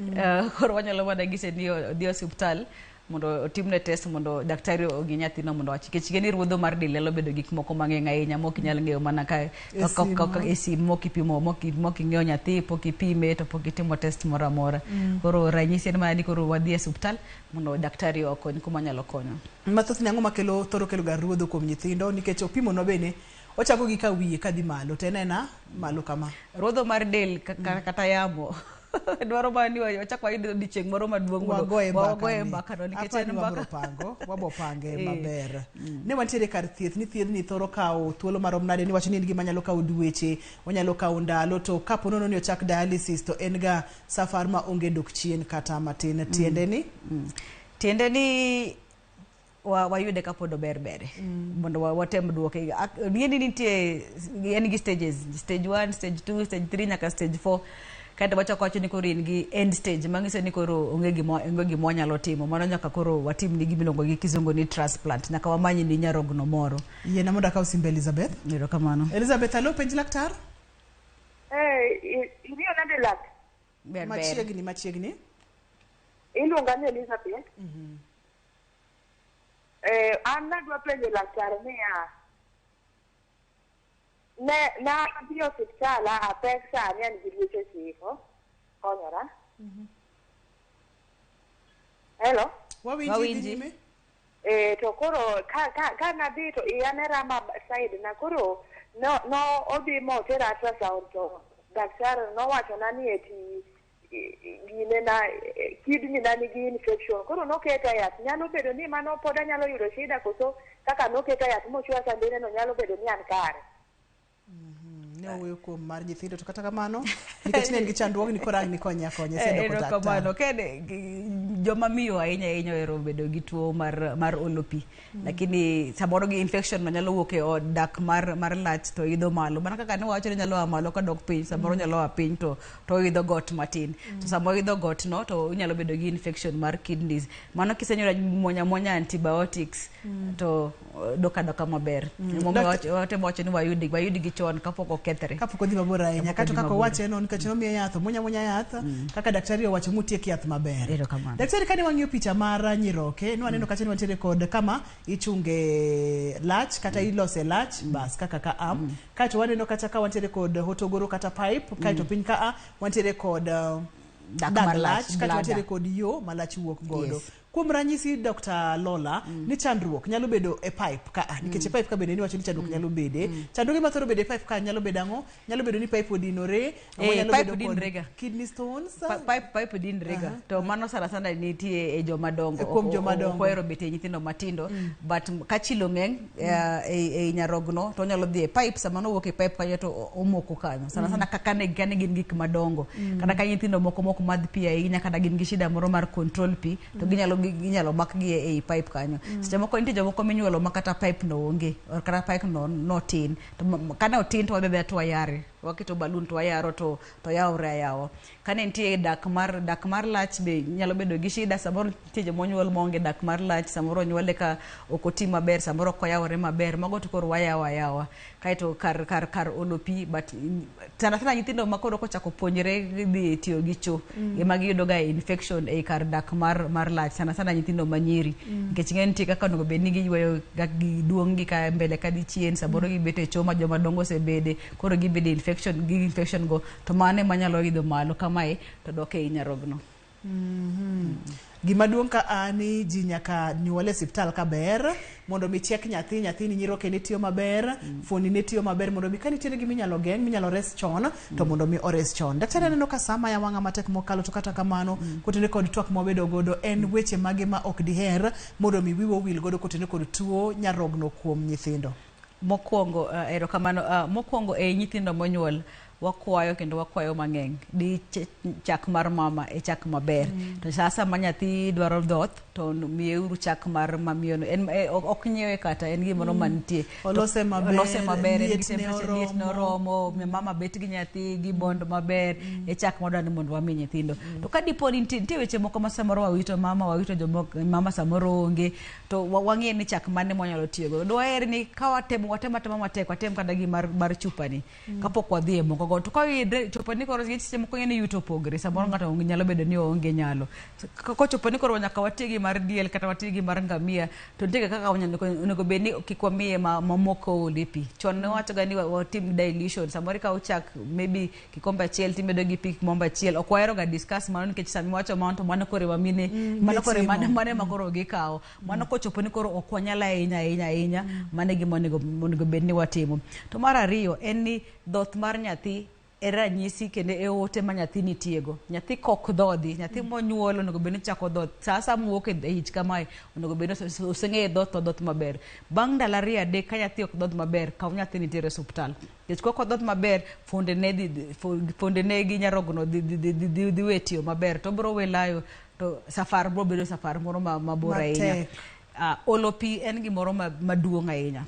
Koro wanyalo mana nyise ni odhi e osiptal mondo otimne test mondo daktari ong'i nyathino mondo owach nikech ing'e ni ruodho mar del nyalo bedo gik moko mang'eny ahinya mok inyal ng'eyo mana ka E simu. e simu mok ipimo mok ing'eyo nyathi pok ipime to pok itimo test moro amora. Koro ranyisi en mana ni koro wadhi e osiptal mondo daktari okony kuma nyalo konyo. Mathothne ang'o makelo thoro kelo ga ruodho kuom nyithindo nikech opimonwa bende ochako gi ka wiye kadhi malo to en aena malo kama. Ruodho mar del kata yamo dwaro mana ni wachak wayud odiochieng' moro maduong' mondo Wagoye mbaka wagoye ni. mbaka no nikech Apani en mbaka wabro pango, wabo pange Eh. maber. Ne wantiere kar thieth ni thiedhni thoro kawo thuolo marom nade niwacho ni en gima nyalo kawo dweche, onyalo kawo ndalo to kapo nono ni ochak dialysis to en ga safar ma onge dok chien kata matin. Tiende ni? Tiende ni wayude kapod ober bere mondo watem duoke. Ng'e ni nitie en gi stages, stage 1, stage 2, stage 3 nyaka stage 4 kaeto wachako wacho ni koro in gi end stage manyiso ni koro onge gima onge gima wanyalo timo mano nyaka koro watim ni gimiluongo gi kizungu ni transplant nyaka wamany ni nyarogno moro. Yiena mondo akaw simbe Elizabeth. Erokamano. Elizabeth, halo, penj laktar. Eh, iriyo nade lak? Ber, ber. Machiegni, machiegni. Iluonga ni Elizabeth. Eh, an nadwa penjo laktar niya, ne nadhi e osiptal apek sani an gi dweche ochiko, konyora. Hello? Wawinji, dhi Wawinji. nyime. Eh, to koro ka nadhi to iya ne rama side na koro no odhi motera ultrasound to daktari nowachona ni eti gine na kidney na nigi infection koro noketa yath nyalo bedo ni mano pod anyalo yudo shida koso kaka noketa yath mochwa sandene no nyalo bedo ni an kare. Ne owuoyo kuom mar nyithindo to kata kamano nikech ne en gi chandruogni koro ang' nikonye akonya isedoko Erokamano. daktari. Ken joma miyo ahinya ahinya ohero bedo gi tuo mar olo pi. Lakini samoro gi infection no nyalo wuok e od dak mar lach to idho malo. Mana kaka ne wawacho ni nyalo a malo kadok piny, samoro nyalo a piny to idho got matin. To sama oidho got no to inyalo bedo gi infection mar kidneys. Mano kisenyuolo muonya muonya antibiotics to dok adoka maber. Emomiyo watemo wacho ni wayud gi chon kapok okethre. Kapok odhi mabor ahinya. Kapok Kato odhi kaka mabor. owache no nikech nomiye yath, omuonya muonya yath, kaka daktari owacho mutiek yath maber. Erokamano. Daktari kane wang'iyo picha mar nyiroke, ne waneno kacha ni wantiere kod kama ichunge lach kata ilose lach bas kaka ka a. Kaeto waneno kacha ka wantiere kod hotogoro kata pipe, kaeto piny ka a wantiere kod Dak dag mar lach, lach, kaeto bladder. wantiere kod yo ma lach wuok godo. Yes. Kuom ranyisi Dr. Lola, ni chandruok nyalo bedo e pipe ka a, nikech e pipe ka bende niwacho ni chandruok nyalo bede. Chandruoge mathoro bedo e pipe ka nyalo bedo ang'o? Nyalo bedo ni pipe odinore, ang'o Eh, nyalo pipe bedo kod dinre ga. kidney stones. Pipe dinre ga. To mano sana sana nitie e joma dongo. E kuom joma dongo. Ok ohero bet e nyithindo matindo. But ka chilo ng'eny e nyarogno to onyalo dhi e pipe, sama nowuok e pipe kanyo to omoko kanyo. Sana sana kaka ne gin gik madongo. Kata ka nyithindo moko mok madh pi ahinya kata gin gi shida moro mar control pi to ginyalo makgi ei pipe kanyo. Seche moko nitie jomoko minyuolo ma kata pipe no onge, or kata pipe no notin. To kane otin to wadhi adhiya to wayare. Waketo balloon to wayaro to yawre ayawa. Kane nitie dak mar lach be nyalo bedo gi shida, samoro nitie joma onyuol maonge dak mar lach, samoro onyuole ka ok oti maber, samoro ok oyawore maber, mago to koro wayawo ayawa. Kaeto kar olo pi, but sana sana nyithindo ma koro kochako puonjre dhi tiyo gi cho ema giyudo ga infection ei kar dak mar lach, sana sana nyithindo manyiri. Nikech ing'e nitie kaka onego bed ni giyweyo gi duong' gi ka mbele kadhi chien, samoro gibet e cho ma joma dongo osebede, koro gibede infection gi infection go, to mano ema nyalo idho malo kamae to dok ei nyarogno. Gima duong' ka ni ji nyaka nyuol e siptal kaber mondo mi chek nyathi, nyathini nyiroke ne tiyo maber, fuoni ne tiyo maber, mondo mi ka nitiere gima inyalo geng', minyalo res chon, to mondo mi ores chon. Daktari aneno ka sama ya wang'a matek mokalo, to kata kamano kotenore kod twak mwabedo godo, en weche mage ma ok diher mondo mi wiwa owil godo kotenore kod tuo nyarogno kuom nyithindo? Mokwongo, erokamano, mokwongo e nyithindo monyuol wakwayo kendo wakwayo mang'eny di chak mar mama e chak maber. To sasa ma nyathi dwaro dhoth to miyeuru chak mar mamiyono, en ok nyiewe kata en gimoro mantie. Olose maber, olose maber, en gi temperature, liet ne oromo, mama bet gi nyathi gi bond maber, e chak mwadwa ni mondo wami nyithindo. To ka dipo ni nitie weche moko ma samoro wawito mama, wawito jomoko, mama samoro onge, to wang'e ni chak mane mwanyalo tiyogo. Dwaher ni ka watemo atema matek, watem kata gi mar chupani kapok wadhi e moko go. To ka chopo ni koro seche moko ing'e ni yuto opogre, samoro ng'ato nyalo bedo ni oonge nyalo. Kochopo ni koro nyaka wati gi mar diel kata wati gi mar ngamia, to nitie kaka onego bed ni kik wamiye mamoko ole pi. Chon ne wawachoga ni watim dilution, samoro ikawo chak maybe kikombe achiel timedo gi pi kikombe achiel. Ok wahero ga discuss mano nikech sama iwacho mano to mano koro ema mine, mano koro mano ema koro gikawo. Mano kochopo ni koro ok wanyal ahinya ahinya ahinya, mano e gima onego bed ni watimo. To mar ariyo en ni dhoth mar nyathi e ranyisi kendo e ote ma nyathi nitiego. Nyathi kok dhodhi, nyathi monyuol onego bed ni chako dhoth. Sa asaya mowuok e ich kamae onego bed ni oseng'eyo dhoth to dhoth maber. Bang' ndalo 2 3 ka nyathi ok dhodh maber, kaw nyathi nitiere e osiptal. Nikech kok odhoth maber, fuondene gi nyarogno dhi we tiyo maber, to obiro we layo, to safar biro bedo safar moro mabor ahinya. Olo pi en gimoro maduong' ahinya.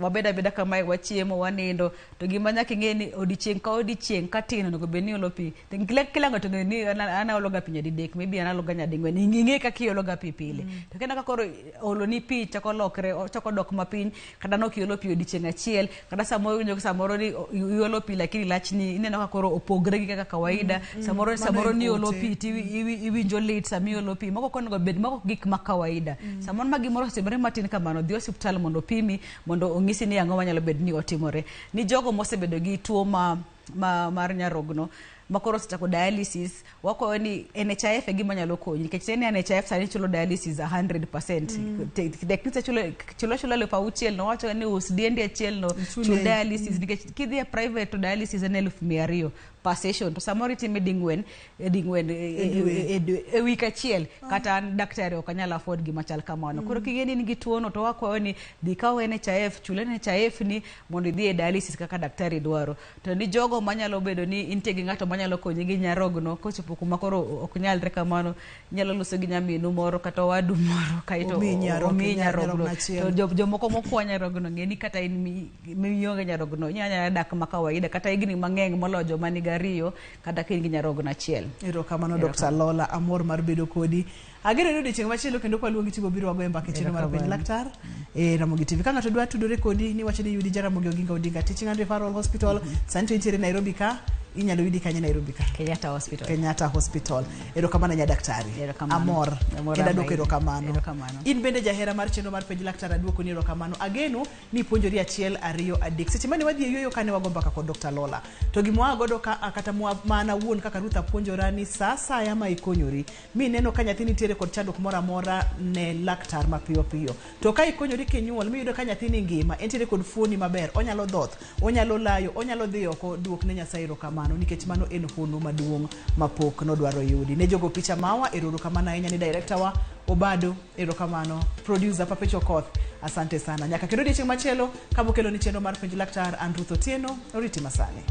Wabeda abeda kamae, wachiemo, wanindo, to gima nyaka ing'e ni odiochieng' ka odiochieng' ka tin onego bed ni iolo pi. Kila ng'ato ong'eyo ni an aologa pi nyadidek, maybe an aologa nyading'wen. Ing'e kaka iologa pi pile. To kineno ka koro olo ni pi chako lokre, chako dok mapiny, kata nok iolo pi odiochieng' achiel, kata samoro iwinjo samoro ni iolo pi lakini lachni ineno ka koro opogre gi kaka kawaida. Samoro ni iolo pi to iwinjo lit sama iolo pi. Mago ok onego bed, mago gik ma kawaida. Samoro ma gimoro otimore matin kamano, dhi osiptal mondo opimi, mondo onyisi ni ang'o manyalo bedo ni otimore. Ni jogo mosebedo gi tuo mar nyarogno ma koro osechako dialysis, wakwayo ni NHIF e gima nyalo konyi, nikech sani NHIF sani chulo dialysis 100%. Tek ni chulo 6,000 no, wacho ni us diendi achiel no chul dialysis, nikech kidhi e private to dialysis en 200,000 per session, to samoro itime ding'wen e wik achiel, kata an daktari ok anyal afford gima chal kamano. Koro king'e ni in gi tuono to wakwayo ni dhi kaw NHIF, chul NHIF ni mondo idhi e dialysis kaka daktari dwaro. To ni jogo manyalo bedo ni intie gi ng'ato manyalo konyi gi nyarogno, kochopo kuma koro ok nyalre kamano, inyalo loso gi nyaminu moro kata owadu moro kaeto omiyi nyarogno. To jomoko mokwa nyarogno ng'e ni kata in mionge nyarogno, inyalo dak ma kawaida kata higni mang'eny moloyo joma nigi ariyo kata ka in gi nyarogno achiel. Erokamano Dr. Lola, amor mar bedo kodi. Ageno ni odiochieng' machielo kendo kwaluongi tibo biro wagoye mbaka e chenro mar Penj Laktar e Ramogi TV. Ka ng'ato dwa tudore kodi ni wacho ni yudi Jaramogi Oginga Odinga Teaching and Referral Hospital, sani to intiere Nairobi ka, inyalo yudi kanye Nairobi ka? Kenyatta Hospital. Kenyatta Hospital. Erokamano nya daktari. Amor. Kendo aduoko erokamano. In bende jahera mar chenro mar Penj Laktar aduoko ni erokamano. Ageno ni puonjori 1 2 3. Seche mane wadhi e yueyo kane wago mbaka kod Dr. Lola. To gima waa godo ka kata mana wuon kaka Ruth apuonjora ni sa asaya ma ikonyori mineno ka nyathi nitiere kod chandruok moro amora ne laktar mapiyo piyo. To ka ikonyori kinyuol miyudo ka nyathini ngima, entiere kod fuoni maber, onyalo dhoth, onyalo layo, onyalo dhi oko, duok ne Nyasaye erokamano nikech mano en hono maduong' mapok nodwaro yudi. Ne jogo picha mawa, erokamano ahinya ni director wa Obado, erokamano, producer Papecho Koth, asante sana. Nyaka kendo odiochieng' machielo kabokelo ni chenro mar Penj Laktar, an Ruth Otieno, oriti masani.